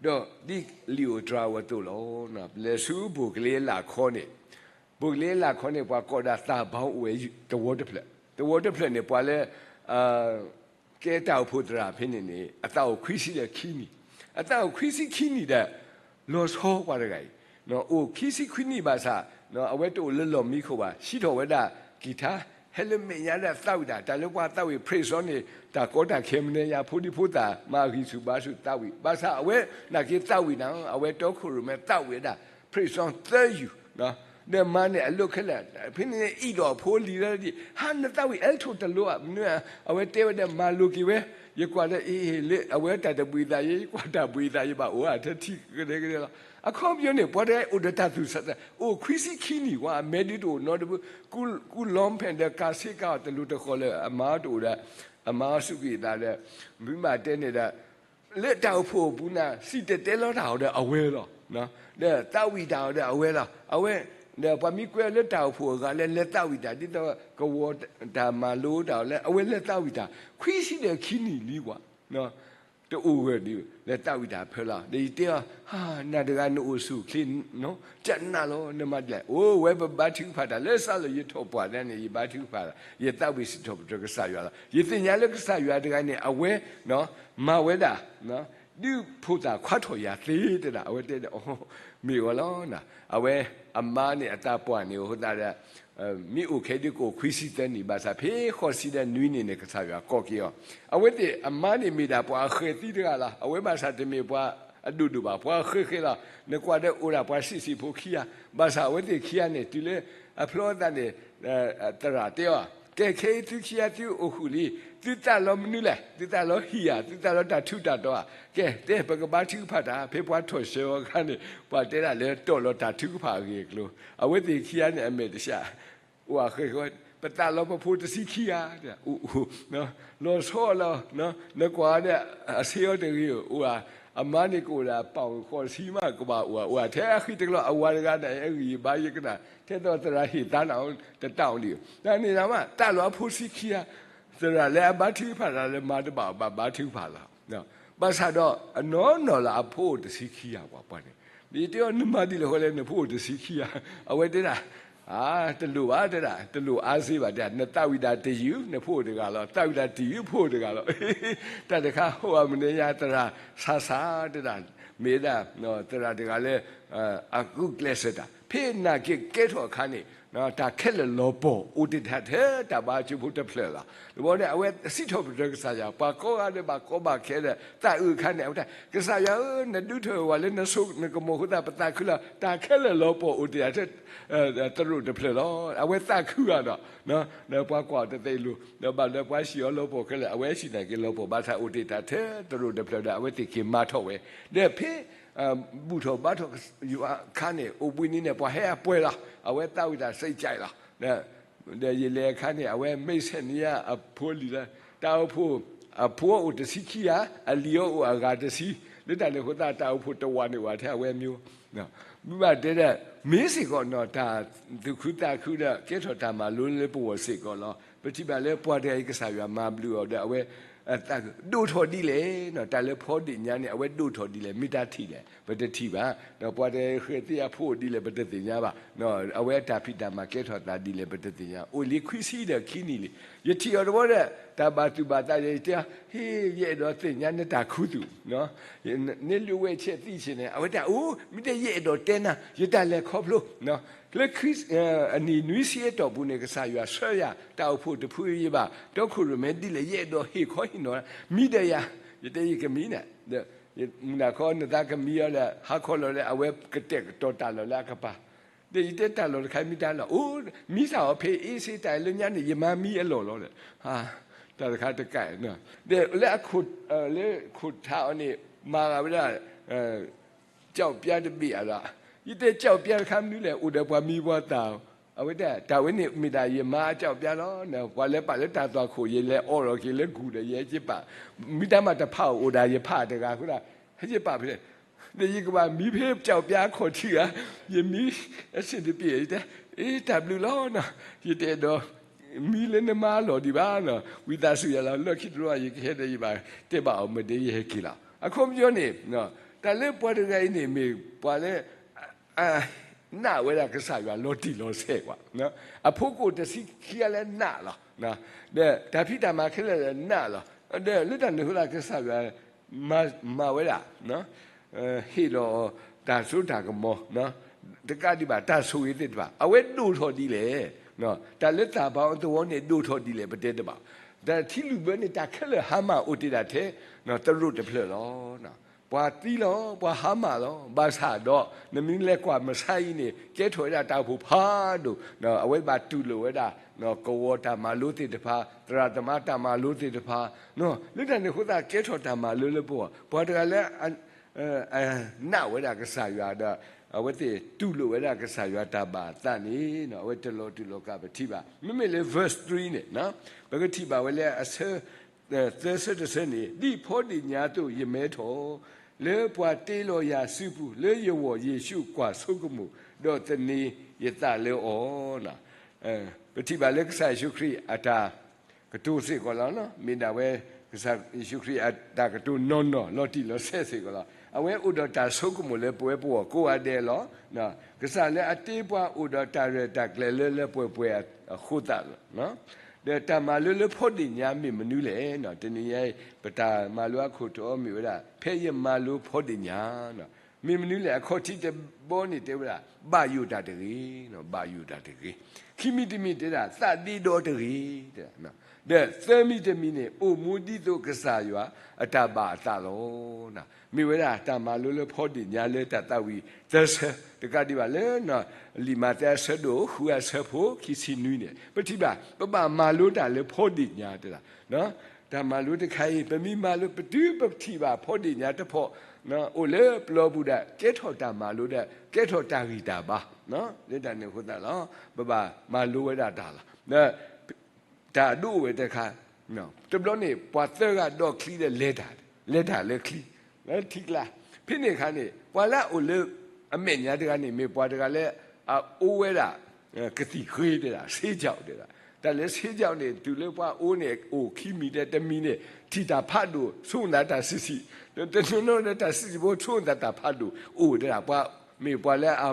ဒီးဒ်လံာ်ဧိၤတြၤဧိၤအသိးလီၤ. ပလဲၤဆူဘိၣ်ကလ့အလၣ်ခီန့ၣ်, ဘိၣ်ကလ့အလၣ်ခီန့ၣ် ပှၤကိးဒၣ်သးဘီအိၣ်ဝဲသဝီတဖျၢၣ်, သဝီတဖျၢၣ်န့ၣ် ပှၤလၢ ကဲတၢ်အိၣ်ဖှိၣ်သရၣ်ဖဲန့ၣ်န့ၣ် အသးအိၣ်ခွံဆံဒီးခံနံၣ်, အသးအိၣ်ခွံဆံခံနံၣ်ဒီး လီၤဆီပှၤတဂၤအံၤ, အိၣ်ခံဆံခွံနံၣ်ဘၣ်ဆၣ် အဝဲတအိၣ်လၢလီၢ်မံခိၣ်ဘၣ်, စံးထီၣ်ဝဲဒၣ်ကံၢ်ထါ, ဟဲလၢမဲာ်ညါဒၣ်သးဝံၣ်တၢ်, တၢ်လၢပှၤသးဝံၣ် praise song န့ၣ် တၢ်ကီတၢ်ခဲမနုၤညါ ဖိဒံဖိသၣ် မၤဂံၢ်ဆူၣ်ဘါဆူၣ်သးဝံၣ်, ဘၣ်ဆၣ်အဝဲနာ်က့သးဝံၣ်တၢ်, အဝဲတီခိၣ်ရိၣ်မဲသးဝံၣ်ဝဲဒၣ် praise song သၢယူၢ် ဒီးမါန့ၣ်အလိၣ်ခဲလၢာ်, ဖဲန့ၣ်အံၣ်ဒီးအဖိလံၤလၢဒ်, ဟါ နသးဝံၣ် alto တလိၣ်ဧါ, မနုၤဧါ, အဝဲတဲဝဲဒၣ် မၤလိၤက့ၤဝဲ, ယကွၢ်ဒီး အ့ လၢအဝဲတၢ်တဘှံးသးယဲ, ယကွၢ်တၢ်ဘှံးသးယဲဘၣ်အိၣ်ဧါ ထဲထံၣ်ကဒဲကဒဲလီၤ. အခီပညီန့ၣ် ပှၤတဂၤအိၣ်ဒီးတၢ်သူၣ်ဆးသး, အိၣ်ခွံဆံခံနံၣ်ဝဲ, အမဲာ်ဒုးတအိၣ်နီတဘု, ကူလီဖဲးဒီးကၤဆ့ကၤအီၤတလိၤတဃီၤလၢအမါတအိၣ်ဒီး, အမါအီၤစူးကွံာ်အသးဒီး, မ့ၢ်ဘၣ်တဲန့ၣ်ဒီး လၢတၢ်အိၣ်ဖှိၣ်အပူၤန့ၣ် စံၣ်တဲၤတဲလီၤတၢ်အီၤဒီးအဝဲလီၤ. ဒီးသးဝံၣ်တၢ်အီၤဒီးအဝဲလီၤ. အဝဲ, ဒီးပှၤမ့ၢ်ကွဲအီၤလၢတၢ်အိၣ်ဖှိၣ်အဂၤလၢလဲၤသးဝံၣ်တၢ် ဒ်သိးကဝီၤတၢ်မၤလိတၢ်အီၤလၢအဝဲလဲၤသးဝံၣ်တၢ် ခွံဆံဒီးခံနံၣ်လံကွၢ် တအိၣ်ဂၢၢ်ဒ်လဲၤသးဝံၣ်တၢ်ဖဲလီၤ. ဒီးယတဲအီၤ, နၤတဂၤနအိၣ်ဆူၣ်အိၣ်ချ့ ကနၣ်လီၤ နမၤဒ်လဲၣ်. အိၣ်ဝဲပဘါထုကဖၣ်တၢ် လၢစးလၢယထီၣ်ပှၢ်ဒၣ်န့ၣ် ယဘါထုကဖၣ်တၢ်, ယသးဝံၣ်စံးထီၣ်ပတြၢၤကစၢ်ယွၤလီၤ. ယသ့ၣ်ညါလၢကစၢ်ယွၤတဂၤန့ၣ် အဝဲ မၤဝဲဒၣ် ဒုးဖိသၣ်ခွါထီၣ်ယၤသ့တဒၣ် အဝဲတဲဒီး မ့ၢ်ဝဲလီၤ. အဝဲအမါန့ၣ်အသးပှၢ်န့ၣ်အဃိသတးဒီး မ့ၢ်အိၣ်ခဲဒုးကအိၣ်ခွံဆံသၢနံၣ် ဘၣ်ဆၣ်ဖဲဃိးဆံဒီးနွံနံၣ်န့ၣ် ကစၢ်ယွၤကိးက့ၤအီၤ. အဝဲသ့ၣ်အမါန့ၣ်မ့ၢ်ဒၣ်ပှၤအဃဲၤသံတဂၤလီၤ. အဝဲဘၣ်ဆၣ်တမ့ၢ်ပှၤအဒိၣ်ဒိၣ်ဘၣ် ပှၤအဃဲၤဃဲၤလီၤ. နကွၢ်ဒီးအိၣ်ဒၣ်ပှၤဆံးဆံးဖိခံဂၤ, ဘၣ်ဆၣ်အဝဲသ့ၣ်ခံဂၤန့ၣ် တုၤလၢအဖျီအသးန့ၣ် သရၣ်တဲအီၤ, ကဲခဲအံၤသုခံဂၤသုအိၣ်ဃုာ်လံ, သုသးလီမနုၤလဲၣ်, သုသးလီဟံၣ်ဧါ, သုသးလီတၢ်ထူးတၢ်တီၤဧါ, ကဲတဲပကဘါထုကဖၣ်တၢ်. ဖဲပှၤထီၣ်ဆှၢအီၤအခါန့ၣ် ပှၤတဲဒၣ်လၢတီၢ်လီၤတၢ်ထုကဖၣ်အဂ့ၢ်အကျိၤ, အဝဲသ့ၣ်ခံဂၤန့ၣ်အမဲာ်တဆှး အိၣ်အဃဲၤဃဲၤ, ပသးလီပဖိတဆံခံဂၤ, လီၤဆီလီၤ, နကွၢ်ဒီး အဆ့အီၤတဂ့ၤ အိၣ်ဧါ, အမါန့ၣ်ကအိၣ်ဒၣ်ပီၣ်ဃိးဆံမး ကဘၣ်အိၣ်ဧါ, အိၣ်ထဲအဃံတကျီ အဝၤတဂၤန့ၣ် အဂံၢ်ဘါယကနၣ် ထဲသိးသရၣ်ဟ့ၣ်သါနၤ တတၢ်အီၤလံ, တၢ်န့ၣ်နမး သးလီအဖိဆံခံဂၤ, သရၣ်လၢအဘါထုကဖၣ်တၢ်လၢမၤတဘၣ်ဘၣ် ဘါထုကဖၣ်လီၤ. ဘၣ်ဆၣ်ဒီး အနီၢ်နီၢ်လၢအဖိအိၣ်တဆံခံဂၤပှၤပှၤန့ၣ်, ယတဲအီၤ နမၤဒ်လဲၣ်ဃီလဲၣ် နဖိအိၣ်တဆံခံဂၤ, အဝဲတဲဒၣ် တလိၣ်ဘၣ်တဲဒၣ် တလိၣ်အါစ့ဘၣ်တဲ, နသးဝံၣ်တၢ်တယုၢ် နဖိအိၣ်တဂၤလီၤ, သးဝံၣ်တၢ်တယုၢ်ဖိအိၣ်တဂၤလီၤ. တၢ်တခါ ဟိၣ်အမနုၤညါ သရၣ်ဆါဆါတဲဒၣ်, မ့ၢ်ဒၣ် သရၣ်တဂၤလၢ အဂုာ်ကျဲးစၢးတၢ် ဖဲနာ်က့ကဲထီၣ်အခါန့ၣ် တၢ်ခဲလၢာ်လီၤပှီၢ်အိၣ်တ့ၢ်တၢ်ထဲတၢ်ဘါကၠိဖိတဖျၢၣ်လီၤ. တဘျီန့ၣ် အဝဲစံးထီၣ်ပတြၢၤကစၢ်ယွၤ, ပှၤကိးဂၤဒဲးဘၣ်ကိးဘၣ်ခဲဒီး သးအုးအခါန့ၣ် အဝဲတဲ ကစၢ်ယွၤဧၢ, နဒုးထီၣ်ဝဲလၢနဆိနကမိၣ်အဃိသတး ပသးခုလီၤ, တၢ်ခဲလၢာ်လီၤပှီၢ်အိၣ်တ့ၢ်တၢ်ထဲ သရိာ်တဖျၢၣ်လီၤ. အဝဲသးခုဂၤဒီး ဒီးပှၤကွၢ်အီၤတသ့အလိၤ, ဒီးဘၣ်လၢပှၤစံးအီၤလီၤပှီၢ်ခဲလၢာ် အဝဲစံးနာ်က့လီၤပှီၢ်ဘၣ်ဆၣ် အိၣ်တ့ၢ်တၢ်ထဲသရိာ်တဖျၢၣ်ဒီး အဝဲသ့ၣ်က့ၤမၤထီၣ်ဝဲ, ဒီးဖဲ ဘူၣ်ထီၣ်ဘါထီၣ်ယွၤအခါန့ၣ် အိၣ်ဘှံးနံၤန့ၣ် ပှၤဟဲအပှဲၤလီၤ. အဝဲသးဝံၣ်တၢ်စံးကၠဲးလီၤ. ဒီးယလဲၤအခါန့ၣ် အဝဲမ့ၢ်ဆဲးန့ၢ်ယၤအဖိလံၤလၢ တၢ်အိၣ်ဖှိၣ် အဖိအိၣ်တဆံခံဂၤ, အလံၤအီၤအိၣ်အဂၤတဆံ, လၢတၢ်န့ၣ်အဃိသတး တၢ်အိၣ်ဖှိၣ်တဝာ်န့ၣ်ဝဲထဲအဝဲမ့ၢ် မ့ၢ်ဘၣ်တဲဒီး မ့ၢ်စ့ၢ်ကီးနီၢ်တၢ်သူၣ်ခုသးခုဒီး ကဲထီၣ်တၢ်မၤလိလၢပဂီၢ်စ့ၢ်ကီးလီၤ. ပထံၣ်ဘၣ်လၢပှၤတဂၤအံၤကစၢ်ယွၤမၤဘျုးအီၤဒီး အဝဲ ဒိၣ်ထီၣ်ဒ်လဲၣ်, တၢ်လၢဖီဒ့ၣ်ညါန့ၣ် အဝဲဒိၣ်ထီၣ်ဒ်လဲၣ် မ့ၢ်တၢ်ထံၣ်လဲၣ် ပတထံၣ်ဘၣ်. ဒီးပှၤတဂၤဃဲၤသံအဖိအိၣ်ဒ်လဲၣ် ပတသ့ၣ်ညါဘၣ်. အဝဲတၢ်ဖံးတၢ်မၤကဲထီၣ်သးဒ်လဲၣ် ပတသ့ၣ်ညါ. အိၣ်လံခွံဆံဒီးခံနံၣ်လံ. ယထံၣ်အီၤတဘျီဒီး တၢ်ဘၣ်သူၣ်ဘၣ်သးယဲ ယတဲအီၤ, ဟ့ၣ် ယအဲၣ်ဒိးသ့ၣ်ညါနတၢ်ခူသူၣ် နလိၣ်ဝဲဆဲးသံဆ့ၣ်န့ၣ် အဝဲတဲ အိၣ် မ့ၢ်တဲယအဲၣ်ဒိးတဲနၤ ယတၢ်လဲၤခီဖျိ လၢ အနံၣ်နွံဆံအတီၢ်ပူၤန့ၣ် ကစၢ်ယွၤဆှၢယၤ တၢ်အိၣ်ဖှိၣ်တဖုယဘၣ် တီခိၣ်ရိၣ်မဲဒ်လဲၣ် ယအဲၣ်ဒိးဟ့ၣ်ခီဟ့ၣ်နီၤ မံဒီးယၤ ယတဲယကမံန့ၣ် မုၢ်နၤခီနသးကမံအီၤဒီး ဟါခီလီၤလၢအဝဲကတဲာ်ကတီၤတၢ်လီၢ်လၢအကပၤ ဒီးယတဲတၢ်လီၢ်တခါမ့ၢ်တၢ်လီၢ် အိၣ် မံစၢ်အီၤဖဲအ့စ့တၢ်လၢညါန့ၣ် ယမၤမံအလီၢ်လီၤဒီး တၢ်တခါတကး ဒီးလၢအခိၣ် လၢခိၣ်ထးအီၤန့ၣ် မၤဂ့ၤဝဲဒၣ် ကၠီၣ်ပျါတဘ့ၣ်အလီၤ. ယတဲကၠီၣ်ပျါတခါမနုၤလဲၣ် အိၣ်ဒီးပှၤမံပှၤသၣ် အဝဲတဲ တၢ်ဝဲန့ၣ်မ့ၢ်ဒၣ်ယမါကၠီၣ်ပျါလီၤ. ပှၤလၢပာ်လၢတၢ်သွၣ်ခိၣ် ယလဲၤအီၣ်လီၤက့ၤလၢကူၣ်ဒီး ယဟဲက့ၤပာ် မံတၢ်မၤတဖးအိၣ်ဒၣ်ယဖးတဂၤအဃိ ဟဲက့ၤပာ်ဖဲလဲၣ် ဒီးယကဘၣ်မံဖဲကၠီၣ်ပျါအခီၣ်ထံးဧါ ယမံအဆ့ၣ်တပ့ၢ် ယတဲ အ့ တၢ်ဘျုးလီၤနီၤ ယတအဲၣ်ဒိး မံလၢနမါအလီၢ်ဒံးဘၣ်နီၤ ဝံသးစူၤယၤလီၤ လၢခံတဘျီ ယကဟဲဒီးယဘၣ် တဲဘၣ်အီၤမ့ၢ်ဒ်ယဟဲက့ၤလီၤ. အခီပညီန့ၣ် တၢ်လၢပှၤတဂၤအံၤန့ၣ်မ့ၢ်ပှၤလၢ နာ်ဝဲဒၣ်ကစၢ်ယွၤလီၤတံၢ်လီၤဆဲးကွၢ်, အဖိကအိၣ်တဆံခံဂၤလၢနာ်လီၤ. ဒီးတၢ်ဖံးတၢ်မၤခဲလၢာ်လၢနာ်လီၤ. ဒီးလၢတၢ်န့ၣ်အဃိသတးကစၢ်ယွၤ မၤဝဲဒၣ် ဟ့ၣ်လီၤတၢ်စိတၢ်ကမီၤ တကးဒံးဘၣ် တၢ်ဆိၣ်ဂ့ၤသ့ၣ်တဖၣ် အဝဲဒိၣ်ထီၣ်ဒ်လဲၣ်. တၢ်လၢသးပှၢ်အသဝီန့ၣ် ဒိၣ်ထီၣ်ဒ်လဲၣ် ပတဲတဘၣ်. တၢ်ထံလုၣ်ဘၢန့ၣ် တၢ်ခဲလၢာ်ဟါမၢ်အိၣ်တ့ၢ်ဒၣ်ထဲ တရိးတဖျၢၣ်လီၤ. ပှၤသံလီၤ, ပှၤဟါမၢ်လီၤ. ဘၣ်ဆၣ်ဒီး နမ့ၢ်လဲၤကွၢ်မဆါအံၤန့ၣ် ကဲထီၣ်ဝဲဒၣ်တၢ်အိၣ်ဖှိၣ်ဖးဒိၣ်, အဝဲဘၣ်တူၢ်လိာ်ဝဲဒၣ် ကဝီၤတၢ်မၤလိသ့ၣ်တဖၣ်, သရၣ်သမါတၢ်မၤလိသ့ၣ်တဖၣ်, လၢတၢ်န့ၣ်အဃိသတး ကဲထီၣ်တၢ်မၤလိလၢပဂီၢ်, ပှၤတဂၤလၢ အနာ်ဝဲဒၣ်ကစၢ်ယွၤဒီး အဝဲသ့ၣ်တူၢ်လိာ်ဝဲဒၣ်ကစၢ်ယွၤတၢ်ဘၣ်အသးန့ၣ် အဝဲတလီၤတူာ်လီၤကာ်ပထံၣ်ဘၣ်. မ့မ့ၢ်လၢ verse three န့ၣ် ပကထံၣ်ဘၣ်ဝဲလၢအဆၢ သၢဆၢတဆၢန့ၣ်, ဒ်ဖီဒ့ၣ်ညါအသိးယမဲထီၣ်, လၢပှၤတ့လီၤယၤစုပူၤ, လၢယဂီၢ်ယ့ၣ်ၡူးကွၢ်ဆိကမိၣ်, ဒီးသန့ၤယသးလၢအီၤ. ပထံၣ်ဘၣ်လၢကစၢ်ယ့ၣ်ၡူးခရံာ်အတၢ်ကတိၤစ့ၢ်ကီးလီၤ. မ့ၢ်ဒၣ်ဝဲ ကစၢ်ယ့ၣ်ၡူးခရံာ်အတၢ်ကတိၤနီၢ်နီၢ်လီၤတံၢ်လီၤဆဲးစ့ၢ်ကီးလီၤ. အဝဲအိၣ်ဒီးတၢ်ဆိကမိၣ်လၢပဝဲပဂီၢ်ကိးဂၤဒဲးလီၤ. ကစၢ်လၢအတ့ပှၤအိၣ်ဒီးတၢ်ရဲၣ်တၢ်ကျဲၤလၢလၢပှဲၤပှဲၤအဃိသတးလီၤ. ဒီးတၢ်မၤလိလၢဖီဒ့ၣ်ညါမ့ၢ်မနုၤလဲၣ်. တနံၤညါအံၤ ပတၢ်မၤလိအခိၣ်တီမ့ၢ်ဝဲဒၣ် ဖဲယမၤလိဖီဒ့ၣ်ညါ မ့ၢ်မနုၤလဲၣ်. အခီၣ်ထံးတဘီန့ၣ်တဲဝဲဒၣ် ဘၣ်ယိၣ်တၢ်တဂ့ၤ, ဘၣ်ယိၣ်တၢ်တဂ့ၤ. ခံမံၤတမံၤတဲဒၣ် သးဒ့ဒီတဂ့ၤ, ဒီးသၢမံၤတမံၤန့ၣ် အိၣ်မူဒ်သိးကစၢ်ယွၤအတၢ်ဘၣ်အသးလီၤ. မ့ၢ်ဝဲဒၣ်တၢ်မၤလိလၢဖီဒ့ၣ်ညါလၢတၢ်သးဝံၣ်သၢဆၢ, တကးဒံးဘၣ်လၢ လံာ်မးသဲအဆၢဒိၣ်ဃုအဆၢဖိခံဆံနွံန့ၣ် ပထံၣ်ဘၣ် ပဘၣ်မၤလိတၢ်လၢဖီဒ့ၣ်ညါတဲဒၣ် တၢ်မၤလိတခါအံၤ ပမ့ၢ်မၤလိ ပတုၤပထံၣ်ဘၣ်ဖီဒ့ၣ်ညါတဖီၣ် အိၣ်လၢပျီပူၤဒီး ကဲထီၣ်တၢ်မၤလိဒီး ကဲထီၣ်တၢ်ဂံၢ်တၢ်ဘါ လၢတၢ်န့ၣ်အဃိသတးလီၤ. ပဘၣ်မၤလိဝဲဒၣ်တၢ်လီၤ. တၢ်ဒိၣ်ဝဲတခါ, တဘျီန့ၣ် ပှၤသၢဂၤဒီးချံဒီးလဲၤတၢ်, လဲၤတၢ်လၢချံ, ထံကျါ, ဖဲန့ၣ်အခါန့ၣ် ပှၤလၢအအိၣ်လၢအမဲာ်ညါတဂၤန့ၣ် မ့ၢ်ပှၤတဂၤလၢ အအိၣ်ဝဲဒၣ် ကသံၣ်ဃ့တဲဒၣ် ဆေးခြင်တဲဒၣ်, တၢ်လၢ ဆေးခြင်န့ၣ် တုၤလၢပှၤအိၣ်န့ၣ် အိၣ်ခံမံၤတဲတမံၤန့ၣ် ထံၣ်တၢ်ဖးဒိၣ် ဆိကမိၣ်သးတၢ်ဆံးဆံး, တနီၤနီၤဒီးတၢ်ဆံးဆံးဖိ ဆိကမိၣ်သးတၢ်ဖးဒိၣ် အိၣ်တဲဒၣ် ပှၤမ့ၢ်ပှၤလၢအ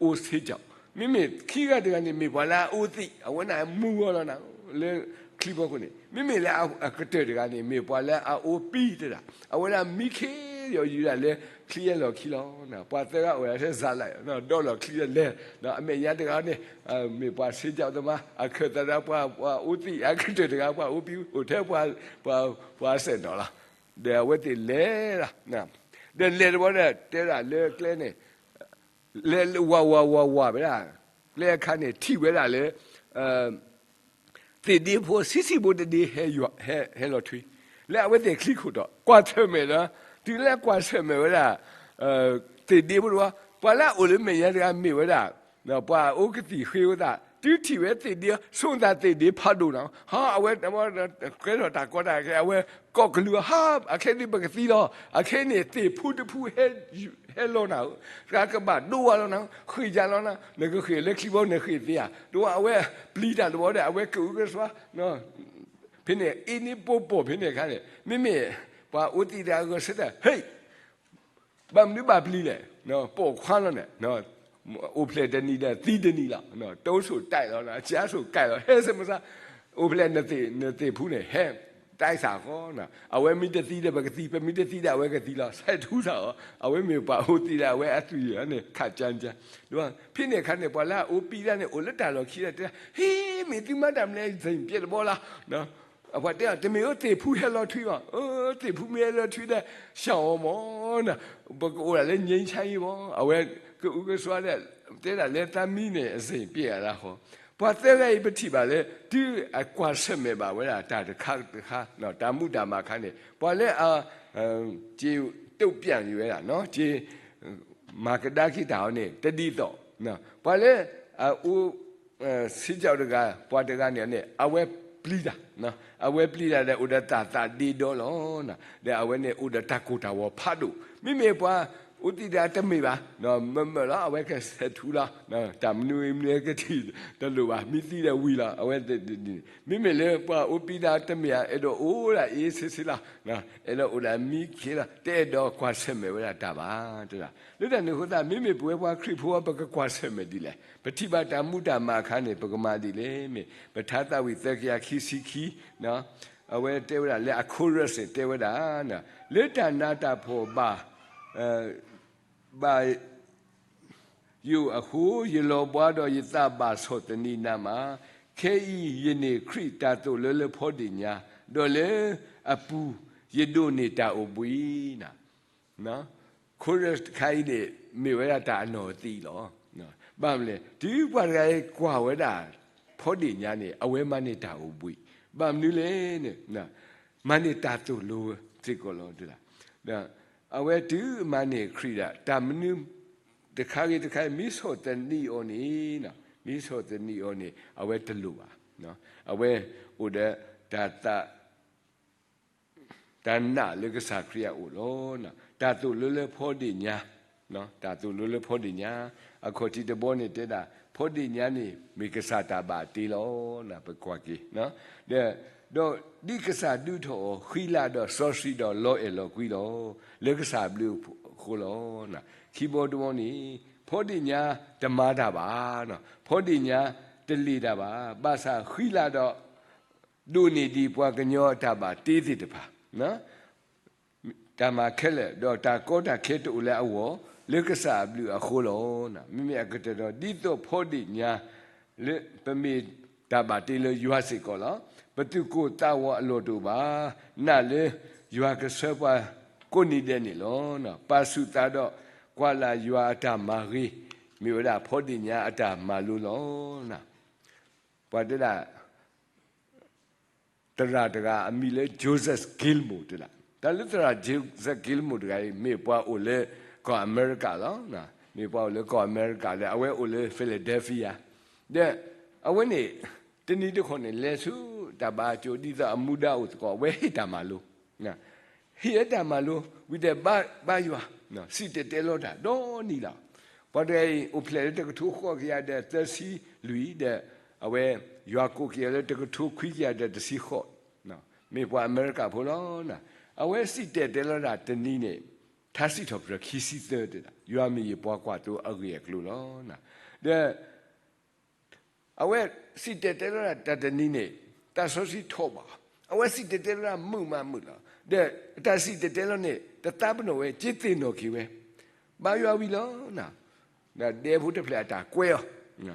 အိၣ် ဆေးခြင်, မ့မ့ၢ်ခံဂၤတဂၤန့ၣ် မ့ၢ်ပှၤလၢအအိၣ်သံး အဝဲန့ၣ်မူဂီၤလီၤနၤ လၢချံဖီခိၣ်န့ၣ်, မ့မ့ၢ်လၢအကတၢၢ်တဂၤန့ၣ် မ့ၢ်ပှၤလၢအအိၣ်ပံၤတဲဒၣ် အဝဲဒၣ်မံခ့ယီၤယူၤဒၣ်လၢချံအဲၣ်လီၤခံလီၤ. ပှၤသၢဂၤအိၣ်ဒၣ်ထဲစးလၢ် ဒီးလီၢ်ချံလဲၤ, အမဲာ်ညါတဂၤန့ၣ် မ့ၢ်ပှၤ ဆေးခြင်သမား အခၢၣ်သးဒီးပှၤ ပှၤအိၣ်သံး အကတၢၢ်တဂၤ ပှၤအိၣ်ပံၤ အိၣ်ထဲပှၤ ပှၤစဲးနီၣ်လီၤ. ဒီးအဝဲသ့ၣ်လဲၤလီၤ, ဒီးလဲၤတဘျီဒီး တဲဒၣ်လၢကျဲန့ၣ် လဲၤဝးဝးဝးဝးဝဲဒၣ်, ကျဲအခါန့ၣ် ထံၣ်ဝဲဒၣ်လၢ သ့ၣ်ဒ့ဖိဆံးဆံးဖိတဒ့ ဟဲလီၤထွံ လၢအဝဲသ့ၣ်ချံခိၣ်တီ, ကွၢ်ဆၢၣ်မဲာ်ဒီး တုၤလၢကွၢ်ဆၢၣ်မဲာ်ဝဲဒၣ် သ့ၣ်ဒ့ဖိတဝီ, ပှၤလၢအအိၣ်လၢမဲာ်ညါတဂၤမ့ၢ်ဝဲဒၣ် ပှၤအိၣ်ကသံၣ်ဃ့ဝဲသး, တုၤထံၣ်ဝဲသ့ၣ်ဒ့ ဆိကမိၣ်သးသ့ၣ်ဒ့ဖးဒိၣ်နီၤ, ဟါ အဝဲ ကဲထီၣ်တၢ်ကီတၢ်ခဲ အဝဲကိးကလုာ် ဟါ အခဲအံၤပကသံလီၤ, အခဲအံၤန့ၣ် သ့ၣ်ဖူတဖူ ဟဲလီၤနၤဧၢ, တၢ်ကဘၣ်ဒိဝဲလီၤနၤ, ဃ့ၢ်ယၤလီၤနၤ, နကဃ့ၢ်လၢချံဘီ နဃ့ၢ်သ့ဧါ, တဝီ အဝဲပျံၤတၢ်တဘျီဒီး အဝဲကအုကစွါ ဖဲန့ၣ် အ့န့ၣ်ပိာ်ပိာ်ဖဲန့ၣ်အခါန့ၣ် မ့မ့ၢ်ပှၤအိၣ်သံးတဂၤဂဲၤဆၢထၢၣ် ဟ့ၣ် ဘၣ်မနုၤဘၣ်ပျံၤလဲၣ်, ပိာ်ခွါလီၤန့ၣ်, အိၣ်ဖျဲၣ်တနံၤဒီးသံတနံၤလီၤ, တိၢ်ဆိၣ်တၢ်လီၤ ကၠါဆိၣ်ကၢ်လီၤ ဟဲစ့ၢ်မုၢ်ဆါ, အိၣ်ဖျဲၣ်နသ့ၣ်ဖူန့ၣ် ဟဲတၢ်စ့ၢ်ကီး, အဝဲမ့ၢ်တသံဒီးပကသံ, ပမ့ၢ်တသံဒီးအဝဲကသံလီၤ, ဆဲးထူသးအီၤ, အဝဲမ့ၢ်ပှၤအိၣ်သံးဒီးအဝဲအသွံၣ်န့ၣ် ခးကၠါကၠါ, ဖဲန့ၣ်အခါန့ၣ် ပှၤလၢအအိၣ်ပံၤတၢ်န့ၣ် အိၣ်လၢတၢ်လီၢ်ခံဒီးတဲ, ဟ့ၣ် မ့ၢ်သုမၤတၢ်မနုၤလဲၣ် သ့ၣ်ပျဲၢ်တဘီလီၤ အပှၤတဲအီၤ တမ့ၢ်ဧၢ သ့ၣ်ဖူဟဲလီၤထွံဘၣ်, သ့ၣ်ဖူမ့ၢ်ဟဲလီၤထွံဒီး ဆှၢအီၤမၢ်, ပကအိၣ်ဒၣ်လၢ ငြိမ်းချမ်းရေး မၢ်, အဝဲကအုကစွါဒီး တဲဒၣ်လၢသးမံန့ၣ် အသ့ၣ်ပျဲၢ်အတၢ်ဃီ, ပှၤသၢဂၤအံၤပထံၣ်ဘၣ်လၢ တုၤအကွၢ်ဆၢၣ်မဲာ်ဘၣ်ဝဲဒၣ်တၢ်တခါတခါ တၢ်မူတၢ်မၤအခါန့ၣ် ပှၤလၢအ က့ၤတုံ့ပြန်ယူၤဝဲဒၣ် က့ၤ မၤကဒါက့ၤတၢ်အီၤန့ၣ် တဒ်သိး ပှၤလၢအအိၣ် ဆ့ကၠီတဂၤ ပှၤတဂၤန့ၣ်န့ၣ် အဝဲပျံၤတၢ်, အဝဲပျံၤတၢ်ဒီးအိၣ်ဒီးတၢ်သးဒ့ဒီလီၤ, ဒီးအဝဲန့ၣ်အိၣ်ဒီးတၢ်ကိၢ်တၢ်ဂီၤဖးဒိၣ်, မ့မ့ၢ်ပှၤအိၣ်သံးတဂၤတမ့ၢ်ဘၣ်, မ့မ့ၢ်လီၤ အဝဲကဆဲးထူလီၤ, တၢ်မနုၤမနုၤကထံၣ်တလိၣ်ဘၣ် မ့ၢ်သံဒီးဝံၤလီၤ, အဝဲ မ့မ့ၢ်လၢပှၤအိၣ်ပံၤတၢ်တမ့ၢ်ဧါ အဲၣ်ဒိးအိၣ်ဒၣ်အ့ၣ်ဆ့ဆ့လီၤ, အဲၣ်ဒိးအိၣ်ဒၣ်မံခ့လီၤ, တအဲၣ်ဒိးကွၢ်ဆၢၣ်မဲာ်ဝဲဒၣ်တၢ်ဘၣ်, တဲဒၣ်. လၢတၢ်န့ၣ်အဃိသတး မ့မ့ၢ်ပဝဲပှၤခရံာ်ဖိ ပကကွၢ်ဆၢၣ်မဲာ်ဒ်လဲၣ်, ပထံၣ်ဘၣ်တၢ်မူတၢ်မၤအခါန့ၣ် ပကမၤဒ်လဲၣ်, မ့ၢ် ပထါသးဝံၣ်သၢကယၤခံဆံခံ အဝဲတဲဝဲဒၣ်လၢအ chorus န့ၣ် တဲဝဲဒၣ်, လၢတၢ်နးတၢ်ဖှီၣ်ဘၣ် ဘၣ် ယအိၣ်အဃိ ယလီၤဘှါဒီးယသးဘၣ်ဆီၣ်သနံးနးမး, ခဲအံၤယန့ၢ်ခရံာ်တၢ်သိၣ်လိလၢဖီဒ့ၣ်ညါ, ဒီးလၢအပူၤ ယဒိးန့ၢ်တၢ်အိၣ်ဘှံးနၤ. ခိရ့ၣ်တခါအံၤန့ၣ် မ့ၢ်ဝဲဒၣ်တၢ်အနီၢ်သံးလီၤ. ဘၣ်မနုၤလဲၣ်, တုၤပှၤတဂၤအံၤကွၢ်ဝဲဒၣ် ဖီဒ့ၣ်ညါန့ၣ် အဝဲမၤန့ၢ်တၢ်အိၣ်ဘှံး, ဘၣ်မနုၤလဲၣ်န့ၣ် မၤန့ၢ်တၢ်သိၣ်လိစ့ၢ်ကီးလီၤ. အဝဲတုၤမၤန့ၢ်ခရံာ်ဒၣ် တၢ်မနုၤ တခါဂ့ၤတခါဂ့ၤ မ့ၢ်ဆီၣ်သနံးအီၤန့ၣ်, မ့ၢ်ဆီၣ်သနံးအီၤန့ၣ် အဝဲတလိၣ်ဘၣ်. အဝဲအိၣ်ဒီးတၢ်သး တၢ်နာ်လၢကစၢ်ခရံာ်အအိၣ်လီၤ. တၢ်သိၣ်လိလၢဖီဒ့ၣ်ညါ, တၢ်သိၣ်လိလၢဖီဒ့ၣ်ညါ, အခီၣ်ထံးတဘီန့ၣ်တဲဒၣ် ဖီဒ့ၣ်ညါန့ၣ် မ့ၢ်ကစၢ်တၢ်ဘၣ်တ့လီၤ. ပကွၢ်က့ၤ ဒီးဒ်ကစၢ်ဒုးထီၣ်အီၤ ဃံလၤဒီးစီဆှံဒီးလီၤအဲၣ်လီၤကွံလီၤ. လၢကစၢ်ဘျုးအဃိလီၤ. ခံဘီတဘီန့ၣ် ဖီဒ့ၣ်ညါတမၤတၢ်ဘၣ်, ဖီဒ့ၣ်ညါတလ့ၣ်တၢ်ဘၣ်, ဘၣ်ဆၣ်ဃံလၤဒီး ဒိးန့ၢ်ဒံးပှၤကညီအတၢ်ဘၣ်တ့သ့ၣ်တဖၣ်, တၢ်မၤခဲလၢာ် ဒီးတၢ်ကီတၢ်ခဲတအိၣ်လၢအဂီၢ် လၢကစၢ်အဘျုးအဃိလီၤ. မ့မ့ၢ်အကတၢၢ်ဒီး ဒ်သိးဖီဒ့ၣ်ညါ လၢပမ့ၢ်တၢ်ဘၣ်တ့လၢယွၤစ့ၢ်ကီးလီၤ. ပသူၣ်ကိၢ်သးဂီၤအလီၢ်တအိၣ်ဘၣ်, နာ်လၢယွၤကဆှၢပှၤကိးနံၤဒဲးန့ၣ်လီၤ. ပာ်ဆူၣ်သးဒီး ကွၢ်လၢ်ယွၤအတၢ်မၤဂ့ၤ, မ့ၢ်ဝဲဒၣ်ဖီဒ့ၣ်ညါအတၢ်မၤလိလီၤ. ပှၤတဲဒၣ် သရၣ်တဂၤအမံၤလၢ Joseph Gilmour တဲဒၣ်, တၢ်လၢသရၣ် Joseph Gilmour တဂၤအံၤ မ့ၢ်ပှၤအိၣ်လၢကီၢ်အမဲရကၤလီၤ. မ့ၢ်ပှၤအိၣ်လၢကီၢ်အမဲရကၤဒီး အဝဲအိၣ်လၢ Philadelphia ဒီး အဝဲန့ၣ် တနံၤတခီန့ၣ် လဲၤဆူတၢ်ဘါကၠိ ဒ်သိးအမူဒါအိၣ်သကိး အဝဲဟ့ၣ်တၢ်မၤလိ ဟ့ၣ်အတၢ်မၤလိ ဝံၤဒီးဘါယွၤ စံၣ်တဲၤတဲလီၤတၢ်ဒီနံၤလီၤ. ပှၤတဂၤအံၤ အိၣ်ဖျဲၣ်လၢတကထိဃိးကယၤဒီးသၢဆံလွံၢ်ဒီး အဝဲယွၤကိးက့ၤအီၤလၢတကထိခွံကယၤဒီးတဆံဃိး, မ့ၢ်ပှၤအမဲရကၤဖိလီၤ. အဝဲစံၣ်တဲၤတဲလီၤတၢ်တနံၤန့ၣ် ထါစံးထီၣ်ပတြၢၤခံဆံသၢတဲဒၣ် ယွၤမ့ၢ်ယပှၤကွၢ်သိအဂ့ၢ်အကျိၤလီၤ. ဒီး အဝဲစံၣ်တဲၤတဲလီၤတၢ်တနံၤန့ၣ် သးစီဆှံထီၣ်ဘၣ်အီၤ, အဝဲစံၣ်တဲၤတဲလီၤတၢ်မုာ်မးမုာ်လီၤ. ဒီးအတၢ်စံၣ်တဲၤတဲလီၤန့ၣ် တသးပ့ၤနီၣ်ဝဲ က့သ့ၣ်နီၣ်က့ၤဝဲ ဘါယွၤဝံၤလီၤ. ဒီးဒဲဖိတဖျၢၣ်အတၢ်ကွဲအီၤ,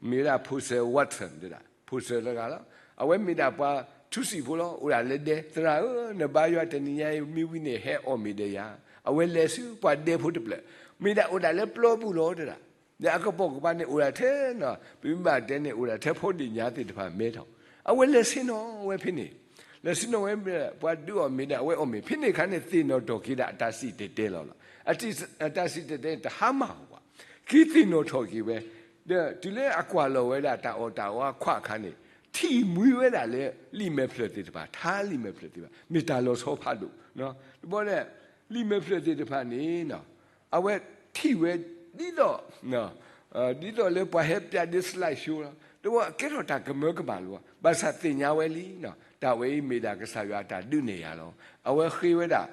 မ့ၢ်ဝဲဒၣ် Professor Watson တဲဒၣ် Professor တဂၤလီၤ. အဝဲမ့ၢ်ဒၣ်ပှၤထူစံာ်ဖိလီၤ. အိၣ်ဒၣ်လၢဒဲ, သရၣ်ဧၢ, နဘါယွၤတနံၤညါအံၤမ့ၢ်ဝံၤန့ၣ် ဟဲအီၣ်မ့ၤဒီးယၤ. အဝဲလဲၤဆူပှၤဒဲဖိတဖျၢၣ်, မ့ၢ်ဒၣ်အိၣ်ဒၣ်လၢပျီပူၤလီၤတဲဒၣ်. ဒီးအကပိာ်ကပၤန့ၣ် အိၣ်ဒၣ်ထဲနီၤ, ပမ့ၢ်ဘၣ်တဲန့ၣ် အိၣ်ဒၣ်ထဲဖီဒ့ၣ်ညါသ့ၣ်တဖၣ်မဲထီၣ်, အဝဲလဲၤဆ့ၣ်နီၤဝဲဖဲန့ၣ်, လဲၤဆ့ၣ်နီၤဝဲ ပှၤဒုးအီၣ်မ့ၤဒီး အဝဲအီၣ်မ့ၤ ဖဲန့ၣ်အခါန့ၣ် သ့ၣ်နီၣ်ထီၣ်က့ၤဒၣ်အတၢ်စံၣ်တဲၤတဲလီၤလီၤ. အတၢ်စံၣ်တဲၤတဲတဟါမၢ်ဘၣ်, က့သ့ၣ်နီၣ်ထီၣ်က့ၤဝဲ, ဒီးတုၤလၢအကွၢ်လီၤဝဲဒၣ်တၢ်အီၣ်တၢ်အီအခွးအခါန့ၣ် ထံၣ်မှံဝဲဒၣ်လၢလံာ်မဲာ်ဖျၢၣ်သ့ၣ်တဖၣ်, ထါလံာ်မဲာ်ဖျၢၣ်သ့ၣ်တဖၣ် မ့ၢ်တၢ်လီၤဆီဖးဒိၣ်, တဘျီဒီး လံာ်မဲာ်ဖျၢၣ်သ့ၣ်တဖၣ်န့ၣ် အဝဲထံၣ်ဝဲ ဒ်သိး ဒ်သိးလၢပှၤဟဲပျးဒ် slide show လီၤ. တဘျီအကဲထီၣ်တၢ်ကမၢကမၣ်လီၤ. ဘၣ်ဆၣ်သ့ၣ်ညါဝဲလံ, တၢ်ဝဲအံၤမ့ၢ်ဒၣ်ကစၢ်ယွၤအတၢ်ဒုးနဲၣ်ယၤလီၤ. အဝဲဃ့ဝဲဒၣ်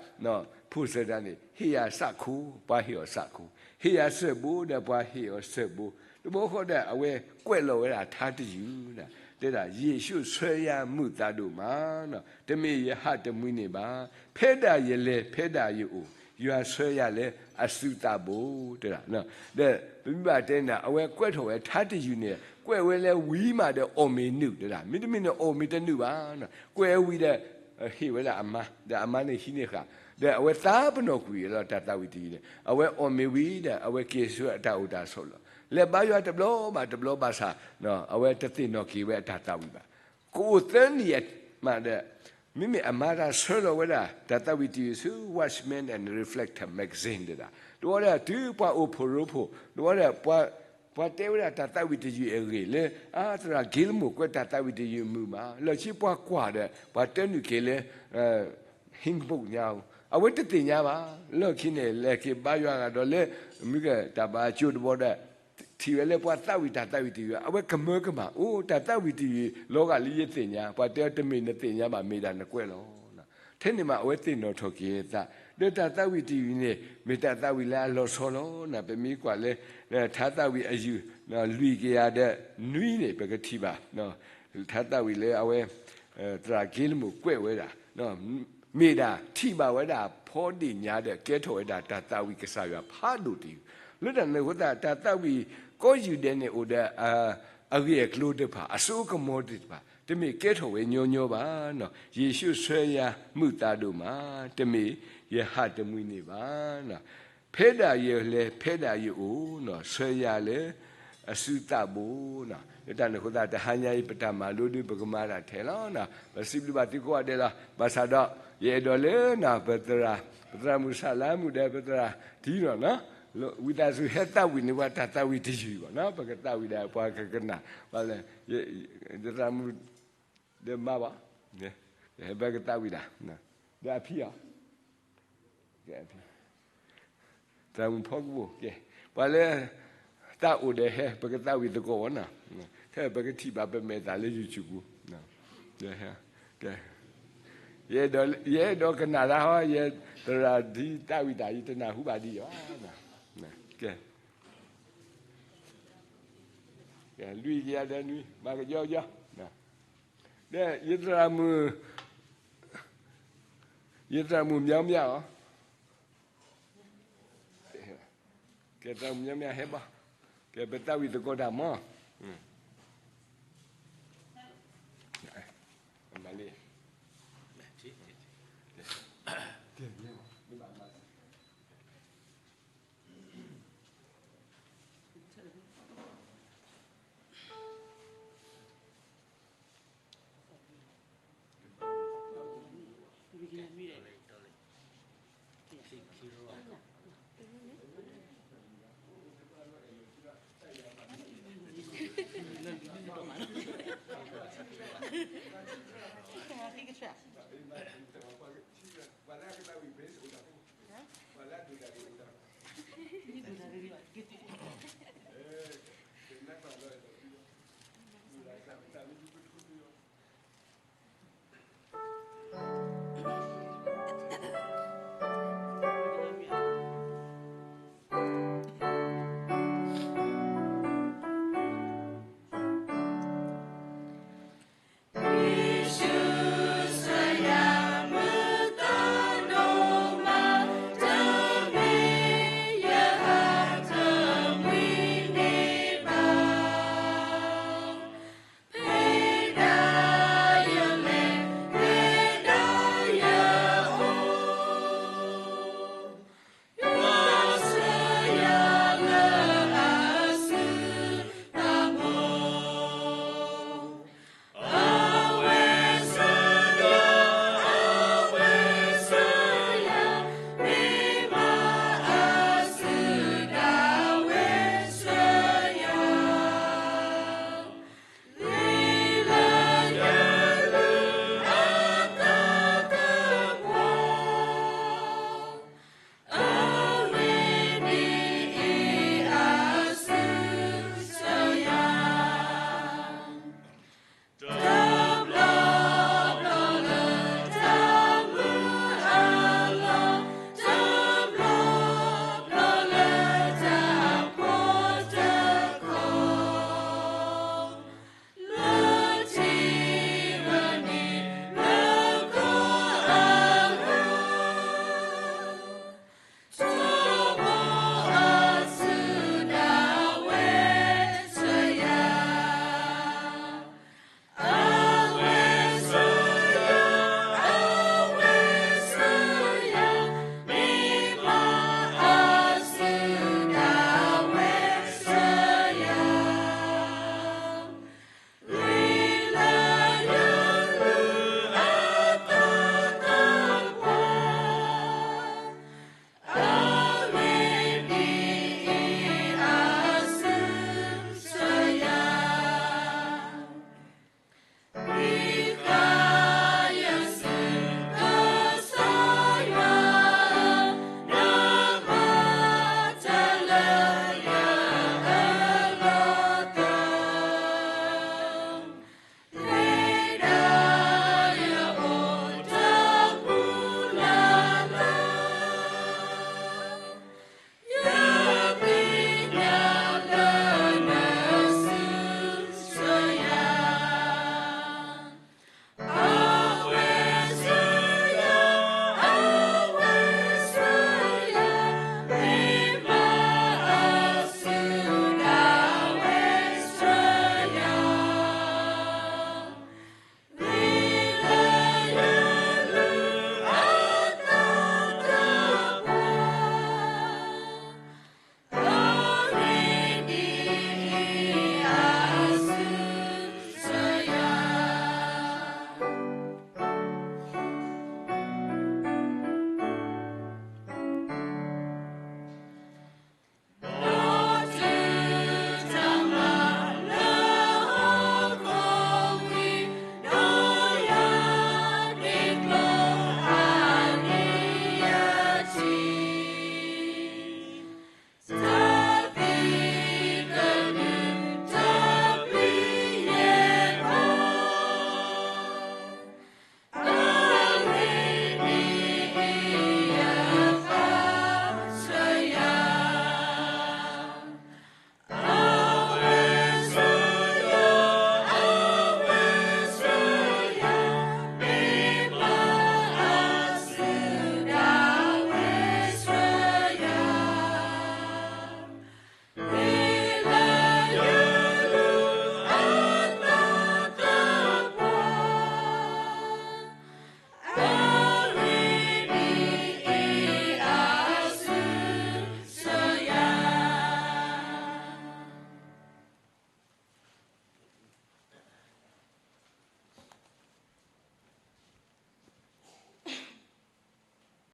ဖိစၢၤတၢ်န့ၣ် ဟ့ၣ်ယၤစးခိ, ပှၤဟ့ၣ်အီၤစးခိ, ဟ့ၣ်ယၤစၢၣ်ဘိဒီးပှၤဟ့ၣ်အီၤစၢၣ်ဘိ, တဘျီဃီဒီး အဝဲကွဲးလီၤဝဲဒၣ်ထါတယုၢ်, တဲဒၣ် ယ့ၣ်ၡူးဆှၢယၤမုာ်သးဒိၣ်မး, တမ့ၢ်ယဟးတမှံၤန့ၣ်ဘၣ်, ဖဲဒၣ်ယလဲၤ ဖဲဒၣ်ယအိၣ်, ယွၤဆှၢယၤလၢအစုသးဘိ, တဲဒၣ်. ဒီးပမ့ၢ်ဘၣ်တဲန့ၣ် အဝဲကွဲးထီၣ်ဝဲထါတယုၢ်န့ၣ် ကွဲးဝဲလၢဝံၤမးဒီးအီၣ်မ့ၤနုာ်တဲဒၣ်, မ့တမ့ၢ်န့ၣ်အီၣ်မ့ၤတနုာ်ဘၣ်. ကွဲးဝံၤဒီး ဟ့ၣ်ဝဲဒၣ်အမါ, ဒီးအမါန့ၣ်ဟံးန့ၢ်ဃာ်, ဒီးအဝဲသးပ့ၤနီၣ်ကွံာ်အီၤလီၤ တၢ်သးဝံၣ်တယုၢ်န့ၣ်, အဝဲအီၣ်မ့ၤဝံၤဒီး အဝဲက့ၤဆူအတၢ်အိၣ်တၢ်ဆိးလီၤ. လဲၤဘါယွၤတဘျီဘၣ်တဘျီဘၣ်ဆၣ် အဝဲတသ့ၣ်နီၣ်က့ၤဝဲအတၢ်သးဝံၣ်ဘၣ်. ကအိၣ်သၢနံၣ်မးဒီး မ့မ့ၢ်အမါတၢ်ဆှၢလီၤဝဲဒၣ် တၢ်သးဝံၣ်တယုၢ်ဆူ Watchman and Reflector magazine တဲဒၣ်, တဘျီဒီးတုၤပှၤအိၣ်ဖှိၣ်ရိဖှိၣ်, တဘျီဒီး ပှၤတဲဝဲဒၣ်တၢ်သးဝံၣ်တယုၢ်အဂ့ၢ်လၢ အါ သရၣ် Gilmour ကွဲးတၢ်သးဝံၣ်တယုၢ်မုာ်မး, လီၢ်ခံပှၤကွၢ်ဒီး ပှၤတဲနုာ်က့ၤလၢ ဟံၣ်ကပိာ်ညါ, အဝဲတသ့ၣ်ညါဘၣ်. လီၢ်ခံန့ၣ် လဲၤက့ၤဘါယွၤဂၤဒီးလၢ မုၢ်ကတၢၢ်ဘါကၠိတဘျီဒီး ထံၣ်ဝဲလၢပှၤသးဝံၣ်တၢ်သးဝံၣ်တယုၢ်, အဝဲကမၢကမၣ်, အိၣ် တၢ်သးဝံၣ်တယုၢ်လီၤဂာ်လၢယသ့ၣ်ညါ, ပှၤတဲတမ့ၢ်နသ့ၣ်ညါဘၣ် မ့ၢ်ဒၣ်နကွဲးလီၤ. ထဲန့ၣ်မး အဝဲသ့ၣ်နီၣ်ထီၣ်က့ၤအသး, ဒီးတၢ်သးဝံၣ်တယုၢ်န့ၣ် မ့ၢ်တၢ်သးဝံၣ်လၢအလီၤဆီလီၤ. ပမ့ၢ်ကွၢ်လၢ ထါသးဝံၣ်အယုၢ် လွံၢ်ကယၤဒီးနွံန့ၣ် ပကထံၣ်ဘၣ် ထါသးဝံၣ်လၢအဝဲ သရၣ် Gilmour ကွဲးဝဲဒၣ် မ့ၢ်ဒၣ်ထံၣ်ဘၣ်ဝဲဒၣ်ဖီဒ့ၣ်ညါဒီး ကဲထီၣ်ဝဲဒၣ်တၢ်သးဝံၣ်ကစၢ်ယွၤဖးဒိၣ်တယုၢ်, လၢတၢ်န့ၣ်အဃိသတး တၢ်သးဝံၣ်ကိးယုၢ်ဒဲးန့ၣ်အိၣ်ဒီး အဂ့ၢ်အကျိၤတဖၣ် အစိအကမီၤသ့ၣ်တဖၣ် တမ့ၢ်ကဲထီၣ်ဝဲညီညီဘၣ်နီၤ. ယ့ၣ်ၡူးဆှၢယၤမုာ်သးဒိၣ်မး, တမ့ၢ်ယဟးတမှံၤန့ၣ်ဘၣ်နီၤ. ဖဲဒၣ်ယလဲၤ ဖဲဒၣ်ယအိၣ်နီၤ ဆှၢယၤလၢအစုသးဘိနီၤ. လၢတၢ်န့ၣ်အဃိသတး တဟါညါအံၤ ပတၢ်မၤလိဒုး ပကမၤတၢ်ထဲလီၤနီၤ. ပစံးဘျုးဘၣ်သုကိးဂၤဒဲးလီၤ. ဘၣ်ဆၣ်ဒီး ယအဲၣ်ဒိးလၢနီၤ ပသရၣ် ပသရၣ်မုၣ်ဆၣ်လါမုၣ်ဒီး ပသရၣ်ထံနီၤနီၤ ဝံသးစူၤဟဲသးဝံၣ်န့ၢ်ပှၤတၢ်သးဝံၣ်တယုၢ်ဘၣ်နီၤ. ပကသးဝံၣ်ဒၣ်ပှၤကကနၣ် ဘၣ်လဲၣ် သရၣ်မုၣ်ဒီးမါဘၣ် ဟဲပကသးဝံၣ်ဒၣ် ဒီးအဖံအီၤ သရၣ်မုၣ်ဖီကဘိၣ် ကဲ ပှၤလၢသးအိၣ်ဒီးဟဲ ပကသးဝံၣ်သကိးဝဲနီၤ. ခဲပကထံၣ်ဘၣ်ပမဲာ်သၣ်လၢ YouTube ပူၤ ကဲ ယအဲၣ်ဒိးကနၣ်တၢ်ဟီ ယသရၣ်ဒ်သးဝံၣ်တၢ် ယတနၢ်ဟူဘၣ်ဒံးဘၣ်. ကဲ လွံၢ်ကယၤဒီးနွံ မၤကယီကယီ ဒီးယသရၣ်မုၣ် ယသရၣ်မုၣ်မၠီမၠီအီၤ ကဲသရၣ်မုၣ်မၠီမၠီဟဲဘၣ် ကဲပသးဝံၣ်သကိးတၢ်မီၤ မၤလံ